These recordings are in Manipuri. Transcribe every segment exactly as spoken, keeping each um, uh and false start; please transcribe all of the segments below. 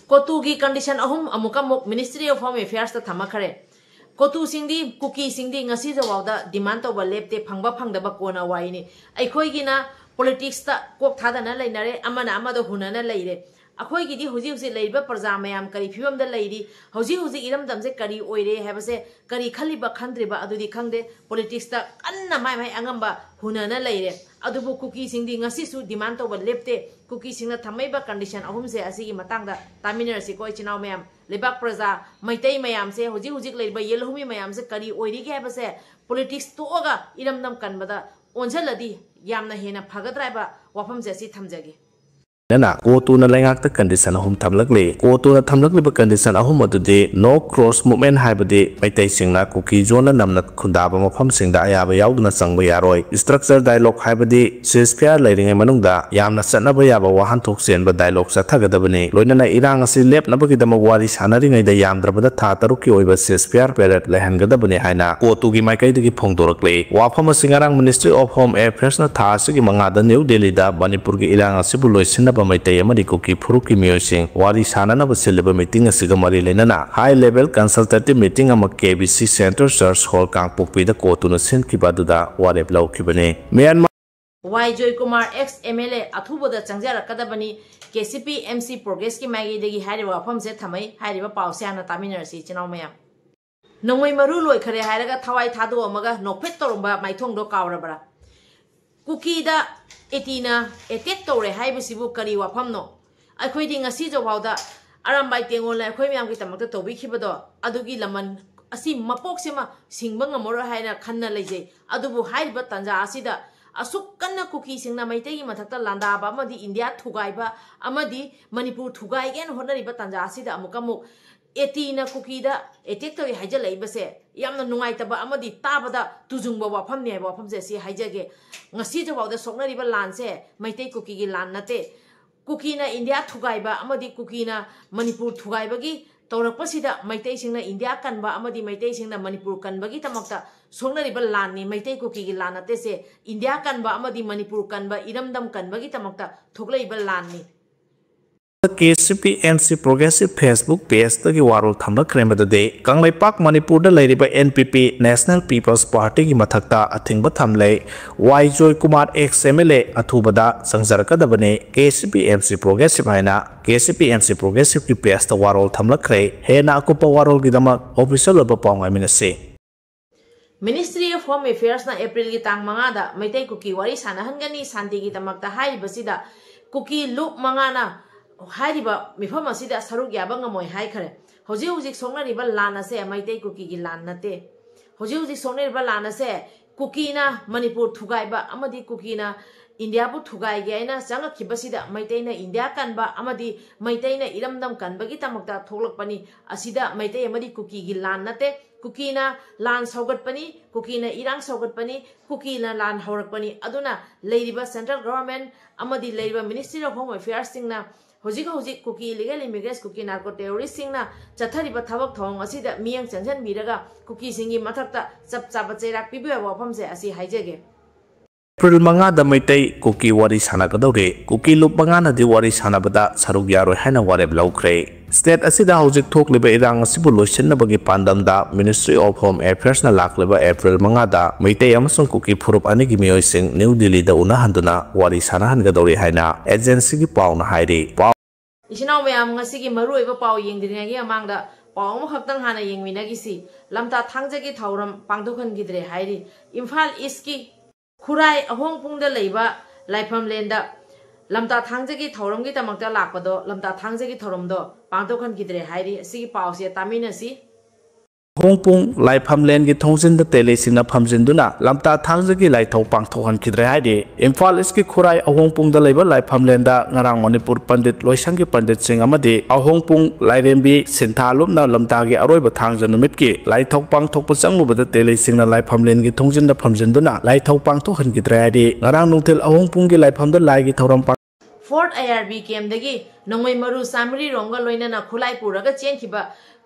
ꯀꯣꯇꯨꯒꯤ condition ꯑꯍꯨꯝ ꯑꯃꯨꯛꯀ ꯑꯃꯨꯛ Ministry of Home Affairsꯇ ꯊꯝꯃꯛꯈ꯭ꯔꯦ꯫ ꯀꯣꯇꯨꯁꯤꯡꯗꯤ, ꯀꯨꯀꯤꯁꯤꯡꯗꯤ ꯉꯁꯤ ꯐꯥꯎꯕꯗ demand ꯇꯧꯕ ꯂꯦꯞꯇꯦ, ꯐꯪꯕ ꯐꯪꯗꯕ ꯀꯣꯟꯅ ꯋꯥꯔꯤꯅꯤ꯫ ꯑꯩꯈꯣꯏꯒꯤꯅ politicsꯇ ꯀꯣꯛ ꯊꯥꯗꯅ ꯂꯩꯅꯔꯦ, ꯑꯃꯅ ꯑꯃꯗ ꯍꯨꯟꯅꯅ ꯂꯩꯔꯦ꯫ ꯑꯩꯈꯣꯏꯒꯤꯗꯤ ꯍꯧꯖꯤꯛ ꯍꯧꯖꯤꯛ ꯂꯩꯔꯤꯕ ꯄ꯭ꯔꯖꯥ ꯃꯌꯥꯝ ꯀꯔꯤ ꯐꯤꯕꯝꯗ ꯂꯩꯔꯤ, ꯍꯧꯖꯤꯛ ꯍꯧꯖꯤꯛ ꯏꯔꯝꯗꯝꯁꯦ ꯀꯔꯤ ꯑꯣꯏꯔꯦ ꯍꯥꯏꯕꯁꯦ ꯀꯔꯤ ꯈꯜꯂꯤꯕ ꯈꯟꯗ꯭ꯔꯤꯕ ꯑꯗꯨꯗꯤ ꯈꯪꯗꯦ꯫ Politicsꯇ ꯀꯟꯅ ꯃꯥꯏ ꯃꯥꯏ ꯑꯉꯝꯕ ꯍꯨꯟꯅꯅ ꯂꯩꯔꯦ꯫ ꯑꯗꯨꯕꯨ ꯀꯨꯀꯤꯁꯤꯡꯗꯤ ꯉꯁꯤꯁꯨ demand ꯇꯧꯕ ꯂꯦꯞꯇꯦ꯫ ꯀꯨꯀꯤꯁꯤꯡꯅ ꯊꯝꯃꯛꯏꯕ condition ꯑꯍꯨꯝꯁꯦ ꯑꯁꯤꯒꯤ ꯃꯇꯥꯡꯗ ꯇꯥꯃꯤꯟꯅꯔꯁꯤꯀꯣ, ꯏꯆꯤꯟ ꯏꯅꯥꯎ ꯃꯌꯥꯝ꯫ ꯂꯩꯕꯥꯛ ꯄ꯭ꯔꯖꯥ, ꯃꯩꯇꯩ ꯃꯌꯥꯝꯁꯦ, ꯍꯧꯖꯤꯛ ꯍꯧꯖꯤꯛ ꯂꯩꯔꯤꯕ ꯌꯦꯜꯍꯧꯃꯤ ꯃꯌꯥꯝꯁꯦ ꯀꯔꯤ ꯑꯣꯏꯔꯤꯒꯦ ꯍꯥꯏꯕꯁꯦ politics ꯇꯣꯛꯑꯒ ꯏꯔꯝꯗꯝ ꯀꯟꯕꯗ ꯑꯣꯟꯁꯤꯜꯂꯗꯤ ꯌꯥꯝꯅ ꯍꯦꯟꯅ ꯐꯒꯗ꯭ꯔꯥ ꯍꯥꯏꯕ ꯋꯥꯐꯝꯁꯦ ꯑꯁꯤ ꯊꯝꯖꯒꯦ꯫ ꯂꯣꯏꯅꯅ ꯀꯣꯇꯨꯅ ꯂꯩꯉꯥꯛꯇ condition ꯑꯍꯨꯝ ꯊꯝꯂꯛꯂꯤ꯫ ꯀꯣꯇꯨꯅ ꯊꯝꯂꯛꯂꯤꯕ condition ꯑꯍꯨꯝ ꯑꯗꯨꯗꯤ no cross movement ꯍꯥꯏꯕꯗꯤ ꯃꯩꯇꯩꯁꯤꯡꯅ ꯀꯨꯀꯤ ꯖꯣꯟꯅ ꯅꯝꯅ ꯈꯨꯟꯗꯥꯕ ꯃꯐꯝꯁꯤꯡꯗ ꯑꯌꯥꯕ ꯌꯥꯎꯗꯅ ꯆꯪꯕ ꯌꯥꯔꯣꯏ꯫ Structure dialogue ꯍꯥꯏꯕꯗꯤ ceasefire ꯂꯩꯔꯤꯉꯩ ꯃꯅꯨꯡꯗ ꯌꯥꯝꯅ ꯆꯠꯅꯕ ꯌꯥꯕ ꯋꯥꯍꯟꯊꯣꯛ ꯆꯦꯟꯕ dialogue ꯆꯠꯊꯒꯗꯕꯅꯤ꯫ ꯂꯣꯏꯅꯅ ꯏꯔꯥꯡ ꯑꯁꯤ ꯂꯦꯞꯅꯕꯒꯤꯗꯃꯛ ꯋꯥꯔꯤ ꯁꯥꯟꯅꯔꯤꯉꯩꯗ ꯌꯥꯝꯗ꯭ꯔꯕꯗ ꯊꯥ ꯇꯔꯨꯛꯀꯤ ꯑꯣꯏꯕ ceasefire period ꯂꯩꯍꯟꯒꯗꯕꯅꯤ ꯍꯥꯏꯅ ꯀꯣꯇꯨꯒꯤ ꯃꯥꯏꯀꯩꯗꯒꯤ ꯐꯣꯡꯗꯣꯔꯛꯂꯤ꯫ ꯋꯥꯐꯝ ꯑꯁꯤ ꯉꯔꯥꯡ Ministry of Home Affairsꯅ ꯊꯥ ꯑꯁꯤꯒꯤ ꯃꯉꯥꯗ ꯅ꯭ꯌꯨ ꯗꯦꯜꯂꯤꯗ ꯃꯅꯤꯄꯨꯔꯒꯤ ꯏꯔꯥꯡ ꯑꯁꯤꯕꯨ ꯂꯣꯏꯁꯤꯟꯅꯕ ꯃꯩꯇꯩ ꯑꯃꯗꯤ ꯀꯨꯀꯤ ꯐꯨꯔꯨꯞꯀꯤ ꯃꯤꯑꯣꯏꯁꯤꯡ ꯋꯥꯔꯤ ꯁꯥꯅꯅꯕ ꯁꯤꯜꯂꯤꯕ meeting ꯑꯁꯤꯒ ꯃꯔꯤ ꯂꯩꯅꯅ high level consultative meeting ꯑꯃ KBC Centre Church Hall ꯀꯥꯡꯄꯣꯛꯄꯤꯗ ꯀꯣꯇꯨꯅ ꯁꯤꯟꯈꯤꯕ ꯑꯗꯨꯗ ꯋꯥꯔꯦꯞ ꯂꯧꯈꯤꯕꯅꯤ꯫ ꯃ꯭ꯌꯥꯟꯃꯥꯔ ꯋꯥꯏ ꯖꯣꯏꯀꯨꯃꯥꯔ, ex MLA, ꯑꯊꯨꯕꯗ ꯆꯪꯖꯔꯛꯀꯗꯕꯅꯤ꯫ KCP MC Progressꯀꯤ ꯃꯥꯏꯀꯩꯗꯒꯤ ꯍꯥꯏꯔꯤꯕ ꯋꯥꯐꯝꯁꯦ ꯊꯝꯃꯩ꯫ ꯍꯥꯏꯔꯤꯕ ꯄꯥꯎꯁꯦ ꯍꯥꯟꯅ ꯇꯥꯃꯤꯟꯅꯔꯁꯤ, ꯏꯆꯤꯟ ꯏꯅꯥꯎ ꯃꯌꯥꯝ꯫ ꯅꯣꯡꯃꯩ ꯃꯔꯨ ꯂꯣꯏꯈꯔꯦ ꯍꯥꯏꯔꯒ ꯊꯋꯥꯏ ꯊꯥꯗꯣꯛꯑꯝꯃꯒ ꯅꯣꯛꯐꯦꯠ ꯇꯧꯔꯝꯕ ꯃꯥꯏꯊꯣꯡꯗꯣ ꯀꯥꯎꯔꯕ꯭ꯔꯥ? ꯀꯨꯀꯤꯗ ꯑꯦꯇꯤꯅ attack ꯇꯧꯔꯦ ꯍꯥꯏꯕꯁꯤꯕꯨ ꯀꯔꯤ ꯋꯥꯐꯝꯅꯣ? ꯑꯩꯈꯣꯏꯗꯤ ꯉꯁꯤ ꯐꯥꯎꯗ ꯑꯔꯥꯝꯕꯥꯏ ꯇꯦꯡꯒꯣꯜꯅ ꯑꯩꯈꯣꯏ ꯃꯌꯥꯝꯒꯤꯗꯃꯛꯇ ꯇꯧꯕꯤꯈꯤꯕꯗꯣ, ꯑꯗꯨꯒꯤ ꯂꯃꯟ ꯑꯁꯤ ꯃꯄꯣꯛꯁꯤꯃ ꯁꯤꯡꯕ ꯉꯝꯃꯔꯣꯏ ꯍꯥꯏꯅ ꯈꯟꯅ ꯂꯩꯖꯩ꯫ ꯑꯗꯨꯕꯨ ꯍꯥꯏꯔꯤꯕ ꯇꯥꯟꯖꯥ ꯑꯁꯤꯗ ꯑꯁꯨꯛ ꯀꯟꯅ ꯀꯨꯀꯤꯁꯤꯡꯅ ꯃꯩꯇꯩꯒꯤ ꯃꯊꯛꯇ ꯂꯥꯟꯗꯥꯕ ꯑꯃꯗꯤ ꯏꯟꯗꯤꯌꯥ ꯊꯨꯒꯥꯏꯕ ꯑꯃꯗꯤ ꯃꯅꯤꯄꯨꯔ ꯊꯨꯒꯥꯏꯒꯦꯅ ꯍꯣꯠꯅꯔꯤꯕ ꯇꯥꯟꯖꯥ ꯑꯁꯤꯗ ꯑꯃꯨꯛꯀ ꯑꯃꯨꯛ ꯑꯦꯇꯤꯅ ꯀꯨꯀꯤꯗ attack ꯇꯧꯏ ꯍꯥꯏꯖꯜꯂꯛꯏꯕꯁꯦ ꯌꯥꯝꯅ ꯅꯨꯡꯉꯥꯏꯇꯕ ꯑꯃꯗꯤ ꯇꯥꯕꯗ ꯇꯨꯖꯨꯡꯕ ꯋꯥꯐꯝꯅꯤ ꯍꯥꯏꯕ ꯋꯥꯐꯝꯁꯦ ꯑꯁꯤ ꯍꯥꯏꯖꯒꯦ꯫ ꯉꯁꯤ ꯐꯥꯎꯗ ꯁꯣꯛꯅꯔꯤꯕ ꯂꯥꯟꯁꯦ ꯃꯩꯇꯩ ꯀꯨꯀꯤꯒꯤ ꯂꯥꯟ ꯅꯠꯇꯦ꯫ ꯀꯨꯀꯤꯅ ꯏꯟꯗꯤꯌꯥ ꯊꯨꯒꯥꯏꯕ ꯑꯃꯗꯤ ꯀꯨꯀꯤꯅ ꯃꯅꯤꯄꯨꯔ ꯊꯨꯒꯥꯏꯕꯒꯤ ꯇꯧꯔꯛꯄꯁꯤꯗ ꯃꯩꯇꯩꯁꯤꯡꯅ ꯏꯟꯗꯤꯌꯥ ꯀꯟꯕ ꯑꯃꯗꯤ ꯃꯩꯇꯩꯁꯤꯡꯅ ꯃꯅꯤꯄꯨꯔ ꯀꯟꯕꯒꯤꯗꯃꯛꯇ ꯁꯣꯛꯅꯔꯤꯕ ꯂꯥꯟꯅꯤ꯫ ꯃꯩꯇꯩ ꯀꯨꯀꯤꯒꯤ ꯂꯥꯟ ꯅꯠꯇꯦꯁꯦ, ꯏꯟꯗꯤꯌꯥ ꯀꯟꯕ ꯑꯃꯗꯤ ꯃꯅꯤꯄꯨꯔ ꯀꯟꯕ, ꯏꯔꯝꯗꯝ ꯀꯟꯕꯒꯤꯗꯃꯛꯇ ꯊꯣꯛꯂꯛꯏꯕ ꯂꯥꯟꯅꯤ꯫ K C P M C Progressive Facebook pageꯇꯒꯤ ꯋꯥꯔꯣꯜ ꯊꯝꯂꯛꯈ꯭ꯔꯦ꯫ ꯃꯗꯨꯗꯤ ꯀꯪꯂꯩꯄꯥꯛ ꯃꯅꯤꯄꯨꯔꯗ ꯂꯩꯔꯤꯕ N P P, National People's Partyꯒꯤ ꯃꯊꯛꯇ ꯑꯊꯤꯡꯕ ꯊꯝꯂꯦ꯫ ꯋꯥꯏ Joykumar, ex M L A, ꯑꯊꯨꯕꯗ ꯆꯪꯖꯔꯛꯀꯗꯕꯅꯤ꯫ ꯀꯦ C P M C Progressive ꯍꯥꯏꯅ ꯀꯦ ꯁꯤ ꯄꯤ ꯑꯦꯝ ꯁꯤ Progressiveꯀꯤ pageꯇ ꯋꯥꯔꯣꯜ ꯊꯝꯂꯛꯈ꯭ꯔꯦ꯫ ꯍꯦꯟꯅ ꯑꯀꯨꯞꯄ ꯋꯥꯔꯣꯜꯒꯤꯗꯃꯛ official ꯑꯣꯏꯕ ꯄꯥꯎ ꯉꯥꯏꯃꯤꯟꯅꯁꯤ꯫ Ministry of Home Affairsꯅ ꯑꯦꯄ꯭ꯔꯤꯜꯒꯤ ꯇꯥꯡ ꯃꯉꯥꯗ ꯃꯩꯇꯩ ꯀꯨꯀꯤ ꯋꯥꯔꯤ ꯁꯥꯟꯅꯍꯟꯒꯅꯤ ꯁꯥꯟꯇꯤꯒꯤꯗꯃꯛꯇ ꯍꯥꯏꯔꯤꯕꯁꯤꯗ ꯀꯨꯀꯤ ꯂꯨꯞ ꯃꯉꯥꯅ ꯍꯥꯏꯔꯤꯕ ꯃꯤꯐꯝ ꯑꯁꯤꯗ ꯁꯔꯨꯛ ꯌꯥꯕ ꯉꯝꯃꯣꯏ ꯍꯥꯏꯈ꯭ꯔꯦ꯫ ꯍꯧꯖꯤꯛ ꯍꯧꯖꯤꯛ ꯁꯣꯛꯅꯔꯤꯕ ꯂꯥꯟ ꯑꯁꯦ ꯃꯩꯇꯩ ꯀꯨꯀꯤꯒꯤ ꯂꯥꯟ ꯅꯠꯇꯦ꯫ ꯍꯧꯖꯤꯛ ꯍꯧꯖꯤꯛ ꯁꯣꯛꯅꯔꯤꯕ ꯂꯥꯟ ꯑꯁꯦ ꯀꯨꯀꯤꯅ ꯃꯅꯤꯄꯨꯔ ꯊꯨꯒꯥꯏꯕ ꯑꯃꯗꯤ ꯀꯨꯀꯤꯅ ꯏꯟꯗꯤꯌꯥꯕꯨ ꯊꯨꯒꯥꯏꯒꯦ ꯍꯥꯏꯅ ꯆꯪꯉꯛꯈꯤꯕꯁꯤꯗ ꯃꯩꯇꯩꯅ ꯏꯟꯗꯤꯌꯥ ꯀꯟꯕ ꯑꯃꯗꯤ ꯃꯩꯇꯩꯅ ꯏꯔꯝꯗꯝ ꯀꯟꯕꯒꯤꯗꯃꯛꯇ ꯊꯣꯛꯂꯛꯄꯅꯤ꯫ ꯑꯁꯤꯗ ꯃꯩꯇꯩ ꯑꯃꯗꯤ ꯀꯨꯀꯤꯒꯤ ꯂꯥꯟ ꯅꯠꯇꯦ꯫ ꯀꯨꯀꯤꯅ ꯂꯥꯟ ꯁꯧꯒꯠꯄꯅꯤ, ꯀꯨꯀꯤꯅ ꯏꯔꯥꯡ ꯁꯧꯒꯠꯄꯅꯤ, ꯀꯨꯀꯤꯅ ꯂꯥꯟ ꯍꯧꯔꯛꯄꯅꯤ꯫ ꯑꯗꯨꯅ ꯂꯩꯔꯤꯕ central government ꯑꯃꯗꯤ ꯂꯩꯔꯤꯕ Ministry of Home Affairsꯁꯤꯡꯅ ꯍꯧꯖꯤꯛ ꯍꯧꯖꯤꯛ ꯀꯨꯀꯤ illegal immigrants, ꯀꯨꯀꯤ narco terroristꯁꯤꯡꯅ ꯆꯠꯊꯔꯤꯕ ꯊꯕꯛ ꯊꯧꯑꯣꯡ ꯑꯁꯤꯗ ꯃꯤꯠꯌꯦꯡ ꯆꯪꯁꯤꯟꯕꯤꯔꯒ ꯀꯨꯀꯤꯁꯤꯡꯒꯤ ꯃꯊꯛꯇ ꯆꯞ ꯆꯥꯕ ꯆꯩꯔꯥꯛ ꯄꯤꯕꯤꯌꯨ ꯍꯥꯏꯕ ꯋꯥꯐꯝꯁꯦ ꯑꯁꯤ ꯍꯥꯏꯖꯒꯦ꯫ ꯑꯦꯄ꯭ꯔꯤꯜ ꯃꯉꯥꯗ ꯃꯩꯇꯩ ꯀꯨꯀꯤ ꯋꯥꯔꯤ ꯁꯥꯟꯅꯒꯗꯧꯔꯤ꯫ ꯀꯨꯀꯤ ꯂꯨꯞ ꯃꯉꯥꯅꯗꯤ ꯋꯥꯔꯤ ꯁꯥꯟꯅꯕꯗ ꯁꯔꯨꯛ ꯌꯥꯔꯣꯏ ꯍꯥꯏꯅ ꯋꯥꯔꯦꯞ ꯂꯧꯈ꯭ꯔꯦ꯫ State ꯑꯁꯤꯗ ꯍꯧꯖꯤꯛ ꯊꯣꯛꯂꯤꯕ ꯏꯔꯥꯡ ꯑꯁꯤꯕꯨ ꯂꯣꯏꯁꯤꯟꯅꯕꯒꯤ ꯄꯥꯟꯗꯝꯗ Ministry of Home Affairsꯅ ꯂꯥꯛꯂꯤꯕ ꯑꯦꯄ꯭ꯔꯤꯜ ꯃꯉꯥꯗ ꯃꯩꯇꯩ ꯑꯃꯁꯨꯡ ꯀꯨꯀꯤ ꯐꯨꯔꯨꯞ ꯑꯅꯤꯒꯤ ꯃꯤꯑꯣꯏꯁꯤꯡ ꯅ꯭ꯌꯨ ꯗꯤꯜꯂꯤꯗ ꯎꯅꯍꯟꯗꯨꯅ ꯋꯥꯔꯤ ꯁꯥꯟꯅꯍꯟꯒꯗꯧꯔꯤ ꯍꯥꯏꯅ agencyꯒꯤ ꯄꯥꯎꯅ ꯍꯥꯏꯔꯤ꯫ ꯄꯥꯎ ꯏꯆꯤꯟ ꯏꯅꯥꯎ ꯃꯌꯥꯝ, ꯉꯁꯤꯒꯤ ꯃꯔꯨꯑꯣꯏꯕ ꯄꯥꯎ ꯌꯦꯡꯗ꯭ꯔꯤꯉꯩꯒꯤ ꯃꯃꯥꯡꯗ ꯄꯥꯎ ꯑꯃꯈꯛꯇꯪ ꯍꯥꯟꯅ ꯌꯦꯡꯃꯤꯟꯅꯈꯤꯁꯤ꯫ ꯂꯝꯇꯥ ꯊꯥꯡꯖꯒꯤ ꯊꯧꯔꯝ ꯄꯥꯡꯊꯣꯛꯍꯟꯈꯤꯗ꯭ꯔꯦ ꯍꯥꯏꯔꯤ꯫ ꯏꯝꯐꯥꯜ ꯏꯁꯀꯤ ꯈꯨꯔꯥꯏ ꯑꯍꯣꯡꯄꯨꯡꯗ ꯂꯩꯕ ꯂꯥꯏꯐꯝꯂꯦꯟꯗ ꯂꯝꯇꯥ ꯊꯥꯡꯖꯒꯤ ꯊꯧꯔꯝꯒꯤꯗꯃꯛꯇ ꯂꯥꯛꯄꯗꯣ, ꯂꯝꯇꯥ ꯊꯥꯡꯖꯒꯤ ꯊꯧꯔꯝꯗꯣ ꯄꯥꯡꯊꯣꯛꯍꯟꯈꯤꯗ꯭ꯔꯦ ꯍꯥꯏꯔꯤ꯫ ꯑꯁꯤꯒꯤ ꯄꯥꯎꯁꯦ ꯇꯥꯃꯤꯟꯅꯁꯤ꯫ ꯑꯍꯣꯡꯄꯨꯡ ꯂꯥꯏꯐꯝꯂꯦꯟꯒꯤ ꯊꯣꯡꯖꯤꯟꯗ ꯇꯦꯂꯤꯁꯤꯡꯅ ꯐꯝꯖꯤꯟꯗꯨꯅ ꯂꯝꯇꯥ ꯊꯥꯡꯖꯒꯤ ꯂꯥꯏꯊꯧ ꯄꯥꯡꯊꯣꯛꯍꯟꯈꯤꯗ꯭ꯔꯦ ꯍꯥꯏꯔꯤ꯫ ꯏꯝꯐꯥꯜ ꯏꯁꯀꯤ ꯈꯨꯔꯥꯏ ꯑꯍꯣꯡꯄꯨꯡꯗ ꯂꯩꯕ ꯂꯥꯏꯐꯝꯂꯦꯟꯗ ꯉꯔꯥꯡ ꯃꯅꯤꯄꯨꯔ ꯄꯟꯗꯤꯠ ꯂꯣꯏꯁꯪꯒꯤ ꯄꯟꯗꯤꯠꯁꯤꯡ ꯑꯃꯗꯤ ꯑꯍꯣꯡꯄꯨꯡ ꯂꯥꯏꯔꯦꯝꯕꯤ ꯁꯤꯟꯊꯥ ꯂꯨꯞꯅ ꯂꯝꯇꯥꯒꯤ ꯑꯔꯣꯏꯕ ꯊꯥꯡꯖ ꯅꯨꯃꯤꯠꯀꯤ ꯂꯥꯏꯊꯧ ꯄꯥꯡꯊꯣꯛꯄ ꯆꯪꯂꯨꯕꯗ ꯇꯦꯂꯤꯁꯤꯡꯅ ꯂꯥꯏꯐꯝꯂꯦꯟꯒꯤ ꯊꯣꯡꯖꯤꯟꯗ ꯐꯝꯖꯤꯟꯗꯨꯅ ꯂꯥꯏꯊꯧ ꯄꯥꯡꯊꯣꯛꯍꯟꯈꯤꯗ꯭ꯔꯦ ꯍꯥꯏꯔꯤ꯫ ꯉꯔꯥꯡ ꯅꯨꯡꯊꯤꯜ ꯑꯍꯣꯡꯄꯨꯡꯒꯤ ꯂꯥꯏꯐꯝꯗ ꯂꯥꯏꯒꯤ ꯊꯧꯔꯝ ꯄꯥꯡ- Fort I R B campꯗꯒꯤ ꯅꯣꯡꯃꯩ ꯃꯔꯨ ꯆꯥꯃꯔꯤ ꯔꯣꯝꯒ ꯂꯣꯏꯅꯅ ꯈꯨꯠꯂꯥꯏ ꯄꯨꯔꯒ ꯆꯦꯟꯈꯤꯕ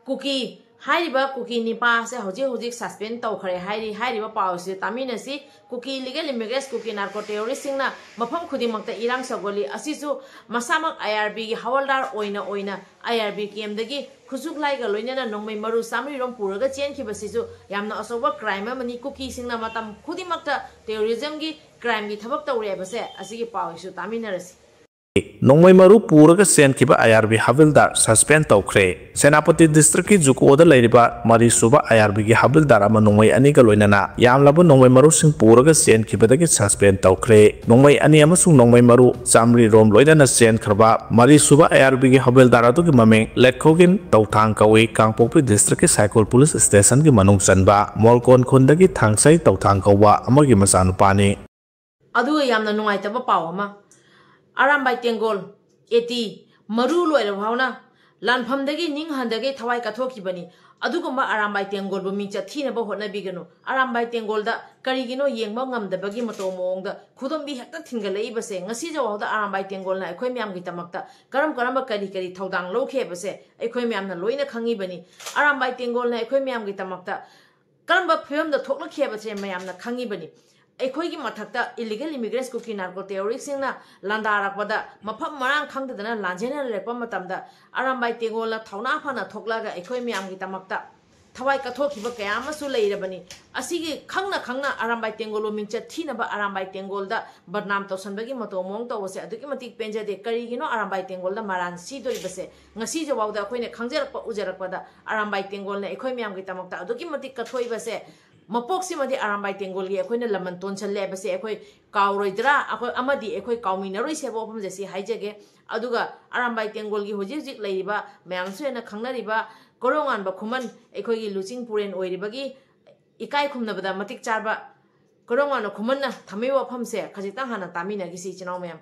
ꯀꯨꯀꯤ ꯍꯥꯏꯔꯤꯕ ꯀꯨꯀꯤ ꯅꯤꯄꯥ ꯑꯁꯦ ꯍꯧꯖꯤꯛ ꯍꯧꯖꯤꯛ suspend ꯇꯧꯈ꯭ꯔꯦ ꯍꯥꯏꯔꯤ꯫ ꯍꯥꯏꯔꯤꯕ ꯄꯥꯎ ꯑꯁꯤ ꯇꯥꯃꯤꯟꯅꯁꯤ꯫ ꯀꯨꯀꯤ illegal immigrants, ꯀꯨꯀꯤ narco terrorist ꯁꯤꯡꯅ ꯃꯐꯝ ꯈꯨꯗꯤꯡꯃꯛꯇ ꯏꯔꯥꯡ ꯁꯧꯒꯠꯂꯤ꯫ ꯑꯁꯤꯁꯨ ꯃꯁꯥꯃꯛ IRB ꯒꯤ ꯍꯋꯜꯗꯥꯔ ꯑꯣꯏꯅ ꯑꯣꯏꯅ IRB camp ꯗꯒꯤ ꯈꯨꯠꯁꯨ ꯈꯨꯠꯂꯥꯏꯒ ꯂꯣꯏꯅꯅ ꯅꯣꯡꯃꯩ ꯃꯔꯨ ꯆꯥꯃꯔꯤ ꯔꯣꯝ ꯄꯨꯔꯒ ꯆꯦꯟꯈꯤꯕꯁꯤꯁꯨ ꯌꯥꯝꯅ ꯑꯆꯧꯕ crime ꯑꯃꯅꯤ꯫ ꯀꯨꯀꯤꯁꯤꯡꯅ ꯃꯇꯝ ꯈꯨꯗꯤꯡꯃꯛꯇ terrorism ꯒꯤ crime ꯒꯤ ꯊꯕꯛ ꯇꯧꯔꯦ ꯍꯥꯏꯕꯁꯦ ꯑꯁꯤꯒꯤ ꯄꯥꯎꯁꯤꯁꯨ ꯇꯥꯃꯤꯟꯅꯔꯁꯤ꯫ ꯅꯣꯡꯃꯩ ꯃꯔꯨ ꯄꯨꯔꯒ ꯆꯦꯟꯈꯤꯕ IRB ꯍꯕꯤꯜꯗꯥꯔ suspend ꯇꯧꯈ꯭ꯔꯦ꯫ ꯁꯦꯅꯥꯄꯇꯤ district ꯀꯤ ꯖꯨꯀꯣꯗ ꯂꯩꯔꯤꯕ ꯃꯔꯤꯁꯨꯕ IRB ꯒꯤ ꯍꯕꯤꯜꯗꯥꯔ ꯑꯃ ꯅꯣꯡꯃꯩ ꯑꯅꯤꯒ ꯂꯣꯏꯅꯅ ꯌꯥꯝꯂꯕ ꯅꯣꯡꯃꯩ ꯃꯔꯨꯁꯤꯡ ꯄꯨꯔꯒ ꯆꯦꯟꯈꯤꯕꯗꯒꯤ suspend ꯇꯧꯈ꯭ꯔꯦ꯫ ꯅꯣꯡꯃꯩ ꯑꯅꯤ ꯑꯃꯁꯨꯡ ꯅꯣꯡꯃꯩ ꯃꯔꯨ ꯆꯥꯃꯔꯤ ꯔꯣꯝ ꯂꯣꯏꯅꯅ ꯆꯦꯟꯈ꯭ꯔꯕ ꯃꯔꯤꯁꯨꯕ IRB ꯒꯤ ꯍꯕꯤꯜꯗꯥꯔ ꯑꯗꯨꯒꯤ ꯃꯃꯤꯡ ꯂꯦꯠꯈꯣꯒꯤꯟ ꯇꯧꯊꯥꯡ ꯀꯧꯏ꯫ ꯀꯥꯡꯄꯣꯛꯄꯤ district ꯀꯤ ꯁꯥꯏꯀꯨꯜ police station ꯒꯤ ꯃꯅꯨꯡ ꯆꯟꯕ ꯃꯣꯜꯀꯣꯟ ꯈꯨꯟꯗꯒꯤ ꯊꯥꯡꯁꯩ ꯇꯧꯊꯥꯡ ꯀꯧꯕ ꯑꯃꯒꯤ ꯃꯆꯥꯅꯨꯄꯥꯅꯤ꯫ ꯑꯗꯨꯒ ꯌꯥꯝꯅ ꯅꯨꯡꯉꯥꯏꯇꯕ ꯄꯥꯎ ꯑꯃ, ꯑꯔꯥꯝꯕꯥꯏ ꯇꯦꯡꯒꯣꯜ, ꯑꯦꯇꯤ, ꯃꯔꯨ ꯂꯣꯏꯔꯕ ꯐꯥꯎꯅ ꯂꯥꯟꯐꯝꯗꯒꯤ ꯅꯤꯡ ꯍꯟꯗꯒꯩ ꯊꯋꯥꯏ ꯀꯠꯊꯣꯛꯈꯤꯕꯅꯤ꯫ ꯑꯗꯨꯒꯨꯝꯕ ꯑꯔꯥꯝꯕꯥꯏ ꯇꯦꯡꯒꯣꯜꯕꯨ ꯃꯤꯡꯆꯠ ꯊꯤꯅꯕ ꯍꯣꯠꯅꯕꯤꯒꯅꯨ꯫ ꯑꯔꯥꯝꯕꯥꯏ ꯇꯦꯡꯒꯣꯜꯗ ꯀꯔꯤꯒꯤꯅꯣ ꯌꯦꯡꯕ ꯉꯝꯗꯕꯒꯤ ꯃꯇꯧ ꯃꯑꯣꯡꯗ ꯈꯨꯗꯣꯝꯕꯤ ꯍꯦꯛꯇ ꯊꯤꯟꯒꯠꯂꯛꯏꯕꯁꯦ ꯉꯁꯤ ꯐꯥꯎꯗ ꯑꯔꯥꯝꯕꯥꯏ ꯇꯦꯡꯒꯣꯜꯅ ꯑꯩꯈꯣꯏ ꯃꯌꯥꯝꯒꯤꯗꯃꯛꯇ ꯀꯔꯝ ꯀꯔꯝꯕ ꯀꯔꯤ ꯀꯔꯤ ꯊꯧꯗꯥꯡ ꯂꯧꯈꯤ ꯍꯥꯏꯕꯁꯦ ꯑꯩꯈꯣꯏ ꯃꯌꯥꯝꯅ ꯂꯣꯏꯅ ꯈꯪꯉꯤꯕꯅꯤ꯫ ꯑꯔꯥꯝꯕꯥꯏ ꯇꯦꯡꯒꯣꯜꯅ ꯑꯩꯈꯣꯏ ꯃꯌꯥꯝꯒꯤꯗꯃꯛꯇ ꯀꯔꯝꯕ ꯐꯤꯕꯝꯗ ꯊꯣꯛꯂꯛꯈꯤ ꯍꯥꯏꯕꯁꯦ ꯃꯌꯥꯝꯅ ꯈꯪꯉꯤꯕꯅꯤ꯫ ꯑꯩꯈꯣꯏꯒꯤ ꯃꯊꯛꯇ illegal immigrants, ꯀꯨꯀꯤ narco terrorist ꯁꯤꯡꯅ ꯂꯥꯟꯗꯥꯔꯛꯄꯗ ꯃꯐꯝ ꯃꯔꯥꯡ ꯈꯪꯗꯗꯅ ꯂꯥꯟꯖꯦꯟꯅ ꯂꯩꯔꯛꯄ ꯃꯇꯝꯗ ꯑꯔꯥꯝꯕꯥꯏ ꯇꯦꯡꯒꯣꯜꯅ ꯊꯧꯅꯥ ꯐꯅ ꯊꯣꯛꯂꯛꯑꯒ ꯑꯩꯈꯣꯏ ꯃꯌꯥꯝꯒꯤꯗꯃꯛꯇ ꯊꯋꯥꯏ ꯀꯠꯊꯣꯛꯈꯤꯕ ꯀꯌꯥ ꯑꯃꯁꯨ ꯂꯩꯔꯕꯅꯤ꯫ ꯑꯁꯤꯒꯤ ꯈꯪꯅ ꯈꯪꯅ ꯑꯔꯥꯝꯕꯥꯏ ꯇꯦꯡꯒꯣꯜꯕꯨ ꯃꯤꯡꯆꯠ ꯊꯤꯅꯕ ꯑꯔꯥꯝꯕꯥꯏ ꯇꯦꯡꯒꯣꯜꯗ ꯕꯗꯅꯥꯝ ꯇꯧꯁꯟꯕꯒꯤ ꯃꯇꯧ ꯃꯑꯣꯡ ꯇꯧꯕꯁꯦ ꯑꯗꯨꯛꯀꯤ ꯃꯇꯤꯛ ꯄꯦꯟꯖꯗꯦ꯫ ꯀꯔꯤꯒꯤꯅꯣ ꯑꯔꯥꯝꯕꯥꯏ ꯇꯦꯡꯒꯣꯜꯗ ꯃꯔꯥꯟ ꯁꯤꯗꯣꯔꯤꯕꯁꯦ? ꯉꯁꯤ ꯐꯥꯎꯗ ꯑꯩꯈꯣꯏꯅ ꯈꯪꯖꯔꯛꯄ ꯎꯖꯔꯛꯄꯗ ꯑꯔꯥꯝꯕꯥꯏ ꯇꯦꯡꯒꯣꯜꯅ ꯑꯩꯈꯣꯏ ꯃꯌꯥꯝꯒꯤꯗꯃꯛꯇ ꯑꯗꯨꯛꯀꯤ ꯃꯇꯤꯛ ꯀꯠꯊꯣꯛꯏꯕꯁꯦ ꯃꯄꯣꯛꯁꯤꯃꯗꯤ ꯑꯔꯥꯝꯕꯥꯏ ꯇꯦꯡꯒꯣꯜꯒꯤ ꯑꯩꯈꯣꯏꯅ ꯂꯃꯟ ꯇꯣꯟꯁꯜꯂꯦ ꯍꯥꯏꯕꯁꯦ ꯑꯩꯈꯣꯏ ꯀꯥꯎꯔꯣꯏꯗ꯭ꯔꯥ? ꯑꯩꯈꯣꯏ ꯑꯃꯗꯤ ꯑꯩꯈꯣꯏ ꯀꯥꯎꯃꯤꯟꯅꯔꯣꯏꯁꯦ ꯍꯥꯏꯕ ꯋꯥꯐꯝꯁꯦ ꯁꯤ ꯍꯥꯏꯖꯒꯦ꯫ ꯑꯗꯨꯒ ꯑꯔꯥꯝꯕꯥꯏ ꯇꯦꯡꯒꯣꯜꯒꯤ ꯍꯧꯖꯤꯛ ꯍꯧꯖꯤꯛ ꯂꯩꯔꯤꯕ ꯃꯌꯥꯝꯁꯨ ꯍꯦꯟꯅ ꯈꯪꯅꯔꯤꯕ ꯀꯣꯔꯧꯉꯥꯟꯕ ꯈꯨꯃꯟ, ꯑꯩꯈꯣꯏꯒꯤ ꯂꯨꯆꯤꯡ ꯄꯨꯔꯦꯟ ꯑꯣꯏꯔꯤꯕꯒꯤ ꯏꯀꯥꯏ ꯈꯨꯝꯅꯕꯗ ꯃꯇꯤꯛ ꯆꯥꯕ ꯀꯣꯔꯧꯉꯥꯟꯕ ꯈꯨꯃꯟꯅ ꯊꯝꯃꯤꯕ ꯋꯥꯐꯝꯁꯦ ꯈꯖꯤꯛꯇꯪ ꯍꯥꯟꯅ ꯇꯥꯃꯤꯟꯅꯈꯤꯁꯤ ꯏꯆꯤꯟ ꯏꯅꯥꯎ ꯃꯌꯥꯝ꯫